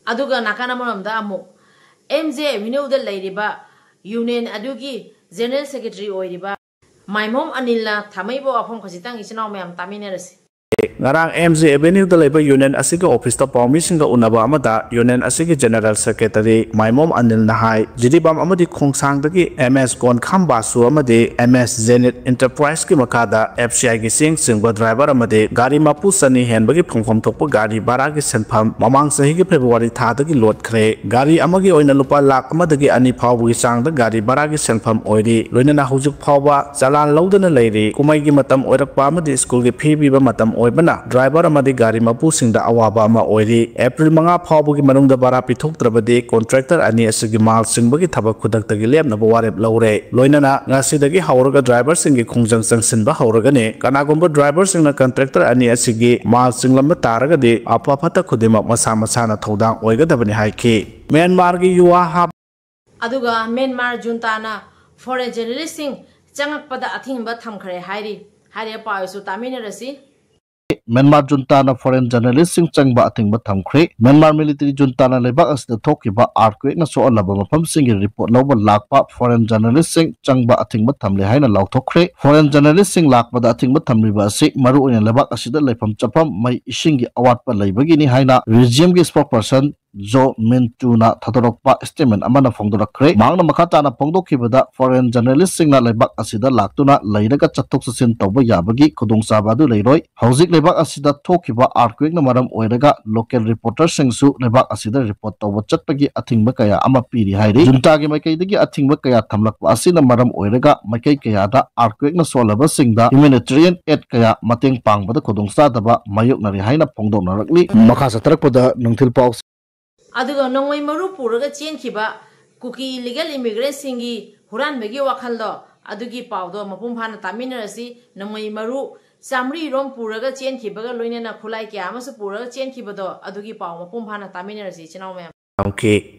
ꯑꯗꯨꯒ ꯅꯥꯀꯟ ꯑꯃꯔꯣꯝꯗ ꯑꯃꯨꯛ ꯑꯦꯝ ꯖꯦ ꯑꯦꯚꯦꯅ꯭ꯌꯨꯗ ꯂꯩꯔꯤꯕ ꯌꯨꯅꯤꯌꯟ ꯑꯗꯨꯒꯤ ꯖꯦꯅꯔꯦꯜ ꯁꯦꯀ꯭ꯔꯦꯇꯔꯤ ꯑꯣꯏꯔꯤꯕ ꯃꯥꯏꯃꯣꯝ ꯑꯅꯤꯜꯅ ꯊꯝꯃꯛꯏꯕ ꯋꯥꯐꯝ ꯈꯖꯤꯛꯇꯪ ꯏꯆꯤꯟ ꯏꯅꯥꯎ ꯃꯌꯥꯝ ꯇꯥꯃꯤꯟꯅꯔꯁꯤ꯫ ꯉꯔꯥꯡ ꯑꯦꯝ ꯖꯦ ꯑꯦꯚꯦꯅ꯭ꯌꯨꯗ ꯂꯩꯕ ꯌꯨꯅꯤꯌꯟ ꯑꯁꯤꯒꯤ ꯑꯣꯐꯤꯁꯇ ꯄꯥꯎꯃꯤꯁꯤꯡꯒ ꯎꯅꯕ ꯑꯃꯗ ꯌꯨꯅꯤꯌꯟ ꯑꯁꯤꯒꯤ ꯖꯦꯅꯔꯦꯜ ꯁꯦꯀ꯭ꯔꯦꯇꯔꯤ ꯃꯥꯏꯃꯣꯝ ꯑꯅꯤꯜꯅ ꯍꯥꯏ, ꯖꯤꯔꯤꯕꯥꯝ ꯑꯃꯗꯤ ꯈꯣꯡꯁꯥꯡꯗꯒꯤ ꯑꯦꯝ ꯑꯦꯁ ꯒꯣꯟꯈꯥꯝ ꯕꯥꯁꯨ ꯑꯃꯗꯤ ꯑꯦꯝ ꯑꯦꯁ ꯖꯦꯅꯤꯠ ꯏꯟꯇꯔꯄ꯭ꯔꯥꯏꯖꯀꯤ ꯃꯈꯥꯗ ꯑꯦꯐ ꯁꯤ ꯑꯥꯏꯒꯤ ꯆꯦꯡ ꯆꯤꯡꯕ ꯗ꯭ꯔꯥꯏꯚꯔ ꯑꯃꯗꯤ ꯒꯥꯔꯤ ꯃꯄꯨ ꯆꯅꯤ ꯍꯦꯟꯕꯒꯤ ꯐꯪꯐꯝ ꯊꯣꯛꯄ ꯒꯥꯔꯤ ꯚꯔꯥꯒꯤ ꯁꯦꯟꯐꯝ ꯃꯃꯥꯡ ꯆꯍꯤꯒꯤ ꯐꯦꯕ꯭ꯔꯨꯋꯥꯔꯤ ꯊꯥꯗꯒꯤ ꯂꯣꯠꯈ꯭ꯔꯦ꯫ ꯒꯥꯔꯤ ꯑꯃꯒꯤ ꯑꯣꯏꯅ ꯂꯨꯄꯥ ꯂꯥꯈ ꯑꯃꯗꯒꯤ ꯑꯅꯤ ꯐꯥꯎꯕꯒꯤ ꯆꯥꯡꯗ ꯒꯥꯔꯤ ꯚꯔꯥꯒꯤ ꯁꯦꯟꯐꯝ ꯑꯣꯏꯔꯤ꯫ ꯂꯣꯏꯅꯅ ꯍꯧꯖꯤꯛ ꯐꯥꯎꯕ ꯆꯂꯥꯟ ꯂꯧꯗꯅ ꯂꯩꯔꯤ꯫ ꯀꯨꯝꯍꯩꯒꯤ ꯃꯇꯝ ꯑꯣꯏꯔꯛꯄ ꯑꯃꯗꯤ ꯁ꯭ꯀꯨꯜꯒꯤ ꯐꯤ ꯄꯤꯕ ꯃꯇꯝ ꯑꯣꯏꯕꯅ ꯗ꯭ꯔꯥꯏꯚꯔ ꯑꯃꯗꯤ ꯒꯥꯔꯤ ꯃꯄꯨꯁꯤꯡꯗ ꯑꯋꯥꯕ ꯑꯃ ꯑꯣꯏꯔꯤ꯫ ꯑꯦꯄ꯭ꯔꯤꯜ ꯃꯉꯥ ꯐꯥꯎꯕꯒꯤ ꯃꯅꯨꯡꯗ ꯚꯔꯥ ꯄꯤꯊꯣꯛꯇ꯭ꯔꯕꯗꯤ ꯀꯣꯟꯇ꯭ꯔꯦꯛꯇꯔ ꯑꯅꯤ ꯑꯁꯤꯒꯤ ꯃꯥꯜ ꯆꯤꯡꯕꯒꯤ ꯊꯕꯛ ꯈꯨꯗꯛꯇꯒꯤ ꯂꯦꯞꯅꯕ ꯋꯥꯔꯦꯞ ꯂꯧꯔꯦ꯫ ꯂꯣꯏꯅꯅ ꯉꯁꯤꯗꯒꯤ ꯍꯧꯔꯒ ꯗ꯭ꯔꯥꯏꯚꯔꯁꯤꯡꯒꯤ ꯈꯣꯡꯖꯪ ꯆꯪꯁꯤꯟꯕ ꯍꯧꯔꯒꯅꯤ꯫ ꯀꯅꯥꯒꯨꯝꯕ ꯗ꯭ꯔꯥꯏꯚꯔꯁꯤꯡꯅ ꯀꯟꯇ꯭ꯔꯦꯛꯇꯔ ꯑꯅꯤ ꯑꯁꯤꯒꯤ ꯃꯥꯜ ꯆꯤꯡꯂꯝꯕ ꯇꯥꯔꯒꯗꯤ ꯑꯐ ꯐꯠꯇ ꯈꯨꯗꯤꯡꯃꯛ ꯃꯁꯥ ꯃꯁꯥꯅ ꯊꯧꯗꯥꯡ ꯑꯣꯏꯒꯗꯕꯅꯤ ꯍꯥꯏꯈꯤ꯫ ꯃ꯭ꯌꯥꯟꯃꯥꯔꯒꯤ ꯌꯨꯋꯥ ꯍꯥꯞ ꯑꯗꯨꯒ ꯃ꯭ꯌꯥꯟꯃꯥꯔ ꯖꯨꯟꯇꯥꯅ ꯐꯣꯔꯦꯟ ꯖꯔꯅꯦꯂꯤꯁꯁꯤꯡ ꯆꯪꯉꯛꯄꯗ ꯑꯊꯤꯡꯕ ꯊꯝꯈ꯭ꯔꯦ ꯍꯥꯏꯔꯤ꯫ ꯍꯥꯏꯔꯤꯕ ꯄꯥꯎ ꯑꯁꯤꯁꯨ ꯇꯥꯃꯤꯟꯅꯔꯁꯤ꯫ ꯃ꯭ꯌꯥꯟꯃꯥꯔ ꯖꯨꯟꯇꯥꯅ ꯐꯣꯔꯦꯟ ꯖꯔꯅꯦꯂꯤꯁꯁꯤꯡ ꯆꯪꯕ ꯑꯊꯤꯡꯕ ꯊꯝꯈ꯭ꯔꯦ꯫ ꯃ꯭ꯌꯥꯟꯃꯥꯔ ꯃꯤꯂꯤꯇꯔꯤ ꯖꯨꯟꯇꯥꯅ ꯂꯩꯕꯥꯛ ꯑꯁꯤꯗ ꯊꯣꯛꯈꯤꯕ ꯑꯥꯔꯊꯀ꯭ꯋꯦꯛꯅ ꯁꯣꯛꯍꯜꯂꯕ ꯃꯐꯝꯁꯤꯡꯒꯤ ꯔꯤꯄꯣꯔꯠ ꯂꯧꯕ ꯂꯥꯛꯄ ꯐꯣꯔꯦꯟ ꯖꯔꯅꯦꯂꯤꯁꯁꯤꯡ ꯆꯪꯕ ꯑꯊꯤꯡꯕ ꯊꯝꯂꯦ ꯍꯥꯏꯅ ꯂꯥꯎꯊꯣꯛꯈ꯭ꯔꯦ꯫ ꯐꯣꯔꯦꯟ ꯖꯔꯅꯦꯂꯤꯁꯁꯤꯡ ꯂꯥꯛꯄꯗ ꯑꯊꯤꯡꯕ ꯊꯝꯂꯤꯕ ꯑꯁꯤ ꯃꯔꯨꯑꯣꯏꯅ ꯂꯩꯕꯥꯛ ꯑꯁꯤꯗ ꯂꯩꯐꯝ ꯆꯥꯐꯝ, ꯃꯩ ꯏꯁꯤꯡꯒꯤ ꯑꯋꯥꯠꯄ ꯂꯩꯕꯒꯤꯅꯤ ꯍꯥꯏꯅ ꯔꯤꯖꯤꯝꯒꯤ ꯁ꯭ꯄꯣꯛꯄꯔꯁꯟ ꯖꯣ ꯃꯤꯟ ꯆꯨꯅ ꯊꯥꯗꯣꯔꯛꯄ statement ꯑꯃꯅ ꯐꯣꯡꯗꯣꯔꯛꯈ꯭ꯔꯦ꯫ ꯃꯍꯥꯛꯅ ꯃꯈꯥ ꯇꯥꯅ ꯐꯣꯡꯗꯣꯛꯈꯤꯕꯗ, foreign journalistꯁꯤꯡꯅ ꯂꯩꯕꯥꯛ ꯑꯁꯤꯗ ꯂꯥꯛꯇꯨꯅ ꯂꯩꯔꯒ ꯆꯠꯊꯣꯛ ꯆꯠꯁꯤꯟ ꯇꯧꯕ ꯌꯥꯕꯒꯤ ꯈꯨꯗꯣꯡꯆꯥꯕ ꯑꯗꯨ ꯂꯩꯔꯣꯏ꯫ ꯍꯧꯖꯤꯛ ꯂꯩꯕꯥꯛ ꯑꯁꯤꯗ ꯊꯣꯛꯈꯤꯕ earthquakeꯅ ꯃꯔꯝ ꯑꯣꯏꯔꯒ local reporterꯁꯤꯡꯁꯨ ꯂꯩꯕꯥꯛ ꯑꯁꯤꯗ report ꯇꯧꯕ ꯆꯠꯄꯒꯤ ꯑꯊꯤꯡꯕ ꯀꯌꯥ ꯑꯃ ꯄꯤꯔꯤ ꯍꯥꯏꯔꯤ꯫ Juntaꯒꯤ ꯃꯥꯏꯀꯩꯗꯒꯤ ꯑꯊꯤꯡꯕ ꯀꯌꯥ ꯊꯝꯂꯛꯄ ꯑꯁꯤꯅ ꯃꯔꯝ ꯑꯣꯏꯔꯒ ꯃꯥꯏꯀꯩ ꯀꯌꯥꯗ earthquakeꯅ ꯁꯣꯛꯍꯜꯂꯕꯁꯤꯡꯗ humanitarian aid ꯀꯌꯥ ꯃꯇꯦꯡ ꯄꯥꯡꯕꯗ ꯈꯨꯗꯣꯡꯆꯥꯗꯕ ꯃꯥꯌꯣꯛꯅꯔꯤ ꯍꯥꯏꯅ ꯐꯣꯡꯗꯣꯛꯅꯔꯛꯂꯤ꯫ ꯃꯈꯥ ꯆꯠꯊꯔꯛꯄꯗ ꯅꯨꯡꯊꯤꯜ ꯄꯥꯎ ꯑꯗꯨꯒ ꯅꯣꯡꯃꯩ ꯃꯔꯨ ꯄꯨꯔꯒ ꯆꯦꯟꯈꯤꯕ ꯀꯨꯀꯤ ꯏꯂꯤꯒꯦꯜ ꯏꯃꯤꯒ꯭ꯔꯦꯟꯁꯤꯡꯒꯤ ꯍꯨꯔꯥꯟꯕꯒꯤ ꯋꯥꯈꯜꯗꯣ, ꯑꯗꯨꯒꯤ ꯄꯥꯎꯗꯣ ꯃꯄꯨꯡ ꯐꯥꯅ ꯇꯥꯃꯤꯟꯅꯔꯁꯤ꯫ ꯅꯣꯡꯃꯩ ꯃꯔꯨ ꯆꯥꯃꯔꯤ ꯔꯣꯝ ꯄꯨꯔꯒ ꯆꯦꯟꯈꯤꯕꯒ ꯂꯣꯏꯅꯅ ꯈꯨꯠꯂꯥꯏ ꯀꯌꯥ ꯑꯃꯁꯨ ꯄꯨꯔꯒ ꯆꯦꯟꯈꯤꯕꯗꯣ, ꯑꯗꯨꯒꯤ ꯄꯥꯎ ꯃꯄꯨꯡ ꯐꯥꯅ ꯇꯥꯃꯤꯟꯅꯔꯁꯤ, ꯏꯆꯤꯟ ꯏꯅꯥꯎ ꯃꯌꯥꯝ꯫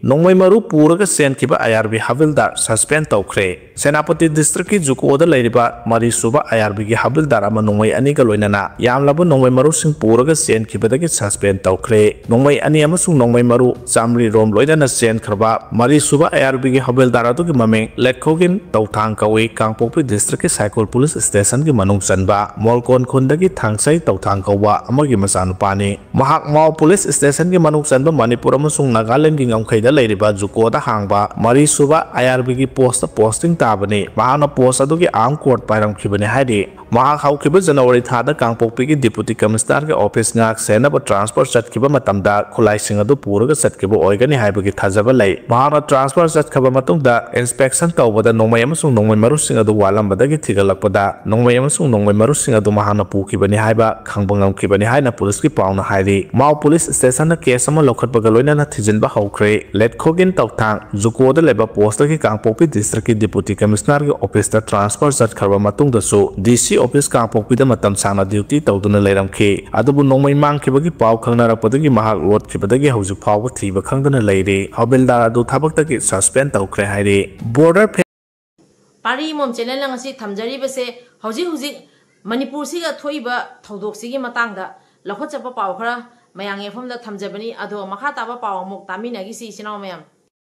ꯅꯣꯡꯃꯩ ꯃꯔꯨ ꯄꯨꯔꯒ ꯆꯦꯟꯈꯤꯕ ꯑꯥꯏ ꯑꯥꯔ ꯕꯤ ꯍꯕꯤꯜꯗꯥꯔ suspend ꯇꯧꯈ꯭ꯔꯦ꯫ ꯁꯦꯅꯥꯄꯇꯤ ꯗꯤꯁꯇ꯭ꯔꯤꯛꯀꯤ ꯖꯨꯀꯣꯗ ꯂꯩꯔꯤꯕ ꯃꯔꯤꯁꯨꯕ ꯑꯥꯏ ꯑꯥꯔ ꯕꯤꯒꯤ ꯍꯕꯤꯜꯗꯥꯔ ꯑꯃ ꯅꯣꯡꯃꯩ ꯑꯅꯤꯒ ꯂꯣꯏꯅꯅ ꯌꯥꯝꯂꯕ ꯅꯣꯡꯃꯩ ꯃꯔꯨꯁꯤꯡ ꯄꯨꯔꯒ ꯆꯦꯟꯈꯤꯕꯗꯒꯤ suspend ꯇꯧꯈ꯭ꯔꯦ꯫ ꯅꯣꯡꯃꯩ ꯑꯅꯤ ꯑꯃꯁꯨꯡ ꯅꯣꯡꯃꯩ ꯃꯔꯨ ꯆꯥꯃꯔꯤ ꯔꯣꯝ ꯂꯣꯏꯅꯅ ꯆꯦꯟꯈ꯭ꯔꯕ ꯃꯔꯤꯁꯨꯕ ꯑꯥꯏ ꯑꯥꯔ ꯕꯤꯒꯤ ꯍꯕꯤꯜꯗꯥꯔ ꯑꯗꯨꯒꯤ ꯃꯃꯤꯡ ꯂꯦꯠꯈꯣꯒꯤꯟ ꯇꯧꯊꯥꯡ ꯀꯧꯏ꯫ ꯀꯥꯡꯄꯣꯛꯄꯤ ꯗꯤꯁꯇ꯭ꯔꯤꯛꯀꯤ ꯁꯥꯏꯀꯣꯜ ꯄꯨꯂꯤꯁ ꯁ꯭ꯇꯦꯁꯟꯒꯤ ꯃꯅꯨꯡ ꯆꯟꯕ ꯃꯣꯜꯀꯣꯟ ꯈꯨꯟꯗꯒꯤ ꯊꯥꯡꯁꯩ ꯇꯧꯊꯥꯡ ꯀꯧꯕ ꯑꯃꯒꯤ ꯃꯆꯥꯅꯨꯄꯥꯅꯤ꯫ ꯃꯍꯥꯛ ꯃꯥꯎ ꯄꯨꯂꯤꯁ ꯁ꯭ꯇꯦꯁꯟꯒꯤ ꯃꯅꯨꯡ ꯆꯟꯕ ꯃꯅꯤꯄꯨꯔ ꯑꯃꯁꯨꯡ ꯅꯥꯒꯥꯂꯦꯟꯒꯤ ꯉꯝꯈꯩꯗ ꯂꯩꯔꯤꯕ ꯖꯨꯀꯣꯗ ꯍꯥꯡꯕ ꯃꯔꯤꯁꯨꯕ ꯑꯥꯏ ꯑꯥꯔ ꯕꯤꯒꯤ ꯄꯣꯁꯇ posting ꯇꯥꯕꯅꯤ꯫ ꯃꯍꯥꯛꯅ ꯄꯣꯁ ꯑꯗꯨꯒꯤ arm cord ꯄꯥꯏꯔꯝꯈꯤꯕꯅꯤ ꯍꯥꯏꯔꯤ꯫ ꯃꯍꯥꯛ ꯍꯧꯈꯤꯕ ꯖꯅꯋꯥꯔꯤ ꯊꯥꯗ ꯀꯥꯡꯄꯣꯛꯄꯤꯒꯤ ꯗꯤꯄꯨꯇꯤ ꯀꯃꯤꯁꯅꯔꯒꯤ ꯑꯣꯐꯤꯁ ꯉꯥꯛ ꯁꯦꯟꯅꯕ transfer ꯆꯠꯈꯤꯕ ꯃꯇꯝꯗ ꯈꯨꯠꯂꯥꯏꯁꯤꯡ ꯑꯗꯨ ꯄꯨꯔꯒ ꯆꯠꯈꯤꯕ ꯑꯣꯏꯒꯅꯤ ꯍꯥꯏꯕꯒꯤ ꯊꯥꯖꯕ ꯂꯩ꯫ ꯃꯍꯥꯛꯅ transfer ꯆꯠꯈ꯭ꯔꯕ ꯃꯇꯨꯡꯗ inspection ꯇꯧꯕꯗ ꯅꯣꯡꯃꯩ ꯑꯃꯁꯨꯡ ꯅꯣꯡꯃꯩ ꯃꯔꯨꯁꯤꯡ ꯑꯗꯨ ꯋꯥꯠꯂꯝꯕꯗꯒꯤ ꯊꯤꯒꯠꯂꯛꯄꯗ ꯅꯣꯡꯃꯩ ꯑꯃꯁꯨꯡ ꯅꯣꯡꯃꯩ ꯃꯔꯨꯁꯤꯡ ꯑꯗꯨ ꯃꯍꯥꯛꯅ ꯄꯨꯈꯤꯕꯅꯤ ꯍꯥꯏꯕ ꯈꯪꯕ ꯉꯝꯈꯤꯕꯅꯤ ꯍꯥꯏꯅ ꯄꯨꯂꯤꯁꯀꯤ ꯄꯥꯎꯅ ꯍꯥꯏꯔꯤ꯫ ꯃꯥꯎ ꯄꯨꯂꯤꯁ ꯁ꯭ꯇꯦꯁꯟꯅ case ꯑꯃ ꯂꯧꯈꯠꯄꯒ ꯂꯣꯏꯅꯅ ꯊꯤꯖꯤꯟꯕ ꯍꯧꯈ꯭ꯔꯦ꯫ ꯂꯦꯠꯈꯣꯒꯤꯟ ꯇꯧꯊꯥꯡ ꯖꯨꯀꯣꯗ ꯂꯩꯕ ꯄꯣꯁꯇꯒꯤ ꯀꯥꯡꯄꯣꯛꯄꯤ ꯗꯤꯁꯇ꯭ꯔꯤꯛꯀꯤ ꯗꯤꯄꯨꯇꯤ ꯀꯃꯤꯁꯅꯔꯒꯤ ꯑꯣꯐꯤꯁꯇ transfer ꯆꯠꯈ꯭ꯔꯕ ꯃꯇꯨꯡꯗꯁꯨ ꯗꯤ ꯁꯤ ꯑꯣꯐꯤꯁ ꯀꯥꯡꯄꯣꯛꯄꯤꯗ ꯃꯇꯝ ꯁꯥꯡꯅ duty ꯇꯧꯗꯨꯅ ꯂꯩꯔꯝꯈꯤ꯫ ꯑꯗꯨꯕꯨ ꯅꯣꯡꯃꯩ ꯃꯥꯡꯈꯤꯕꯒꯤ ꯄꯥꯎ ꯈꯪꯅꯔꯛꯄꯗꯒꯤ ꯃꯍꯥꯛ ꯂꯣꯠꯈꯤꯕꯗꯒꯤ ꯍꯧꯖꯤꯛ ꯐꯥꯎꯕ ꯊꯤꯕ ꯈꯪꯗꯅ ꯂꯩꯔꯤ꯫ ꯍꯕꯤꯜꯗꯥꯔ ꯑꯗꯨ ꯊꯕꯛꯇꯒꯤ suspend ꯇꯧꯈ꯭ꯔꯦ ꯍꯥꯏꯔꯤ꯫ Border ꯄꯥꯔꯤ ꯃꯣꯝ ꯆꯦꯅꯦꯜ ꯑꯁꯤ ꯊꯝꯖꯔꯤꯕꯁꯦ ꯍꯧꯖꯤꯛ ꯍꯧꯖꯤꯛ ꯃꯅꯤꯄꯨꯔꯁꯤꯒ ꯊꯣꯛꯏꯕ ꯊꯧꯗꯣꯛꯁꯤꯒꯤ ꯃꯇꯥꯡꯗ ꯂꯧꯈꯠꯆꯕ ꯄꯥꯎ ꯈꯔ ꯃꯌꯥꯝꯒꯤ ꯃꯐꯝꯗ ꯊꯝꯖꯕꯅꯤ꯫ ꯑꯗꯣ ꯃꯈꯥ ꯇꯥꯕ ꯄꯥꯎ ꯑꯃꯨꯛ ꯇꯥꯃꯤꯟꯅꯈꯤꯁꯤ, ꯏꯆꯤꯟ ꯏꯅꯥꯎ ꯃꯌꯥꯝ꯫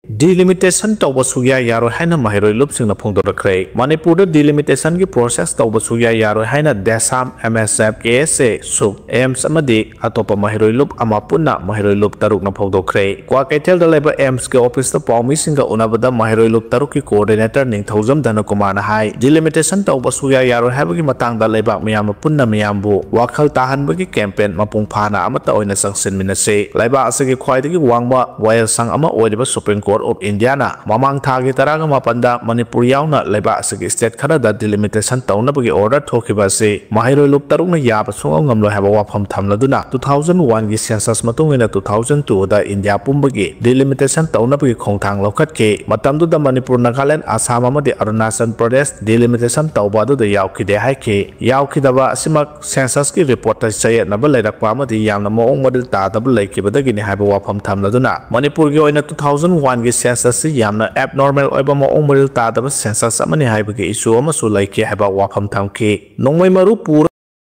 Delimitation ꯇꯧꯕ ꯁꯨꯛꯌꯥ ꯌꯥꯔꯣꯏ ꯍꯥꯏꯅ ꯃꯍꯩꯔꯣꯏ ꯂꯨꯞꯁꯤꯡꯅ ꯐꯣꯡꯗꯣꯔꯛꯈ꯭ꯔꯦ꯫ ꯃꯅꯤꯄꯨꯔꯗ delimitation ꯒꯤ process ꯇꯧꯕ ꯁꯨꯛꯌꯥ ꯌꯥꯔꯣꯏ ꯍꯥꯏꯅ ꯗꯦꯁꯥꯝ, M S F, K S A, ꯁꯨꯛ, AIIMS ꯑꯃꯗꯤ ꯑꯇꯣꯞꯄ ꯃꯍꯩꯔꯣꯏ ꯂꯨꯞ ꯑꯃ ꯄꯨꯟꯅ ꯃꯍꯩꯔꯣꯏ ꯂꯨꯞ ꯇꯔꯨꯛꯅ ꯐꯣꯡꯗꯣꯛꯈ꯭ꯔꯦ꯫ ꯀ꯭ꯋꯥꯀꯩꯊꯦꯜꯗ ꯂꯩꯕ AIIMS ꯀꯤ office ꯇ ꯄꯥꯎꯃꯤꯁꯤꯡꯒ ꯎꯅꯕꯗ ꯃꯍꯩꯔꯣꯏ ꯂꯨꯞ ꯇꯔꯨꯛꯀꯤ coordinator ꯅꯤꯡꯊꯧꯖꯝ ꯙꯅꯀꯨꯃꯥꯔꯅ ꯍꯥꯏ, delimitation ꯇꯧꯕ ꯁꯨꯛꯌꯥ ꯌꯥꯔꯣꯏ ꯍꯥꯏꯕꯒꯤ ꯃꯇꯥꯡꯗ ꯂꯩꯕꯥꯛ ꯃꯤꯌꯥꯝꯅ ꯄꯨꯟꯅ ꯃꯤꯌꯥꯝꯕꯨ ꯋꯥꯈꯜ ꯇꯥꯍꯟꯕꯒꯤ campaign ꯃꯄꯨꯡ ꯐꯥꯅ ꯑꯃꯠꯇ ꯑꯣꯏꯅ ꯆꯪꯁꯤꯟꯃꯤꯟꯅꯁꯤ꯫ ꯂꯩꯕꯥꯛ ꯑꯁꯤꯒꯤ ꯈ꯭ꯋꯥꯏꯗꯒꯤ ꯋꯥꯡꯕ ꯋꯥꯌꯦꯜꯁꯪ ꯑꯃ ꯑꯣꯏꯔꯤꯕ Supreme Court of India ꯅ ꯃꯃꯥꯡ ꯊꯥꯒꯤ ꯇꯔꯥꯒ ꯃꯥꯄꯟꯗ ꯃꯅꯤꯄꯨꯔ ꯌꯥꯎꯅ ꯂꯩꯕꯥꯛ ꯑꯁꯤꯒꯤ state ꯈꯔꯗ delimitation ꯇꯧꯅꯕꯒꯤ order ꯊꯣꯛꯈꯤꯕ ꯑꯁꯤ ꯃꯍꯩꯔꯣꯏ ꯂꯨꯞ ꯇꯔꯨꯛꯅ ꯌꯥꯕ ꯁꯨꯡꯉꯝ ꯉꯝꯂꯣꯏ ꯍꯥꯏꯕ ꯋꯥꯐꯝ ꯊꯝꯂꯗꯨꯅ, two thousand one ꯒꯤ census ꯃꯇꯨꯡ ꯏꯟꯅ two thousand two ꯗ ꯏꯟꯗꯤꯌꯥ ꯄꯨꯝꯕꯒꯤ delimitation ꯇꯧꯅꯕꯒꯤ ꯈꯣꯡꯊꯥꯡ ꯂꯧꯈꯠꯈꯤ꯫ ꯃꯇꯝꯗꯨꯗ ꯃꯅꯤꯄꯨꯔ, ꯅꯥꯒꯥꯂꯦꯟ, ꯑꯁꯥꯝ ꯑꯃꯗꯤ ꯑꯔꯨꯅꯥꯆꯜ ꯄ꯭ꯔꯗꯦꯁ delimitation ꯇꯧꯕ ꯑꯗꯨꯗ ꯌꯥꯎꯈꯤꯗꯦ ꯍꯥꯏꯈꯤ꯫ ꯌꯥꯎꯈꯤꯗꯕ ꯑꯁꯤꯃꯛ census ꯀꯤ report ꯇ ꯆꯌꯦꯠꯅꯕ ꯂꯩꯔꯛꯄ ꯑꯃꯗꯤ ꯌꯥꯝꯅ ꯃꯑꯣꯡ ꯃꯔꯤꯜ ꯇꯥꯗꯕ ꯂꯩꯈꯤꯕꯗꯒꯤꯅꯤ ꯍꯥꯏꯕ ꯋꯥꯐꯝ ꯊꯝꯂꯗꯨꯅ, ꯃꯅꯤꯄꯨꯔꯒꯤ ꯑꯣꯏꯅ two thousand one ꯒꯤ census ꯁꯤ ꯌꯥꯝꯅ abnormal ꯑꯣꯏꯕ, ꯃꯑꯣꯡ ꯃꯔꯤꯜ ꯇꯥꯗꯕ census ꯑꯃꯅꯤ ꯍꯥꯏꯕꯒꯤ issue ꯑꯃꯁꯨ ꯂꯩꯈꯤ ꯍꯥꯏꯕ ꯋꯥꯐꯝ ꯊꯝꯈꯤ꯫ ꯅꯣꯡꯃꯩ ꯃꯔꯨ ꯄꯨꯔ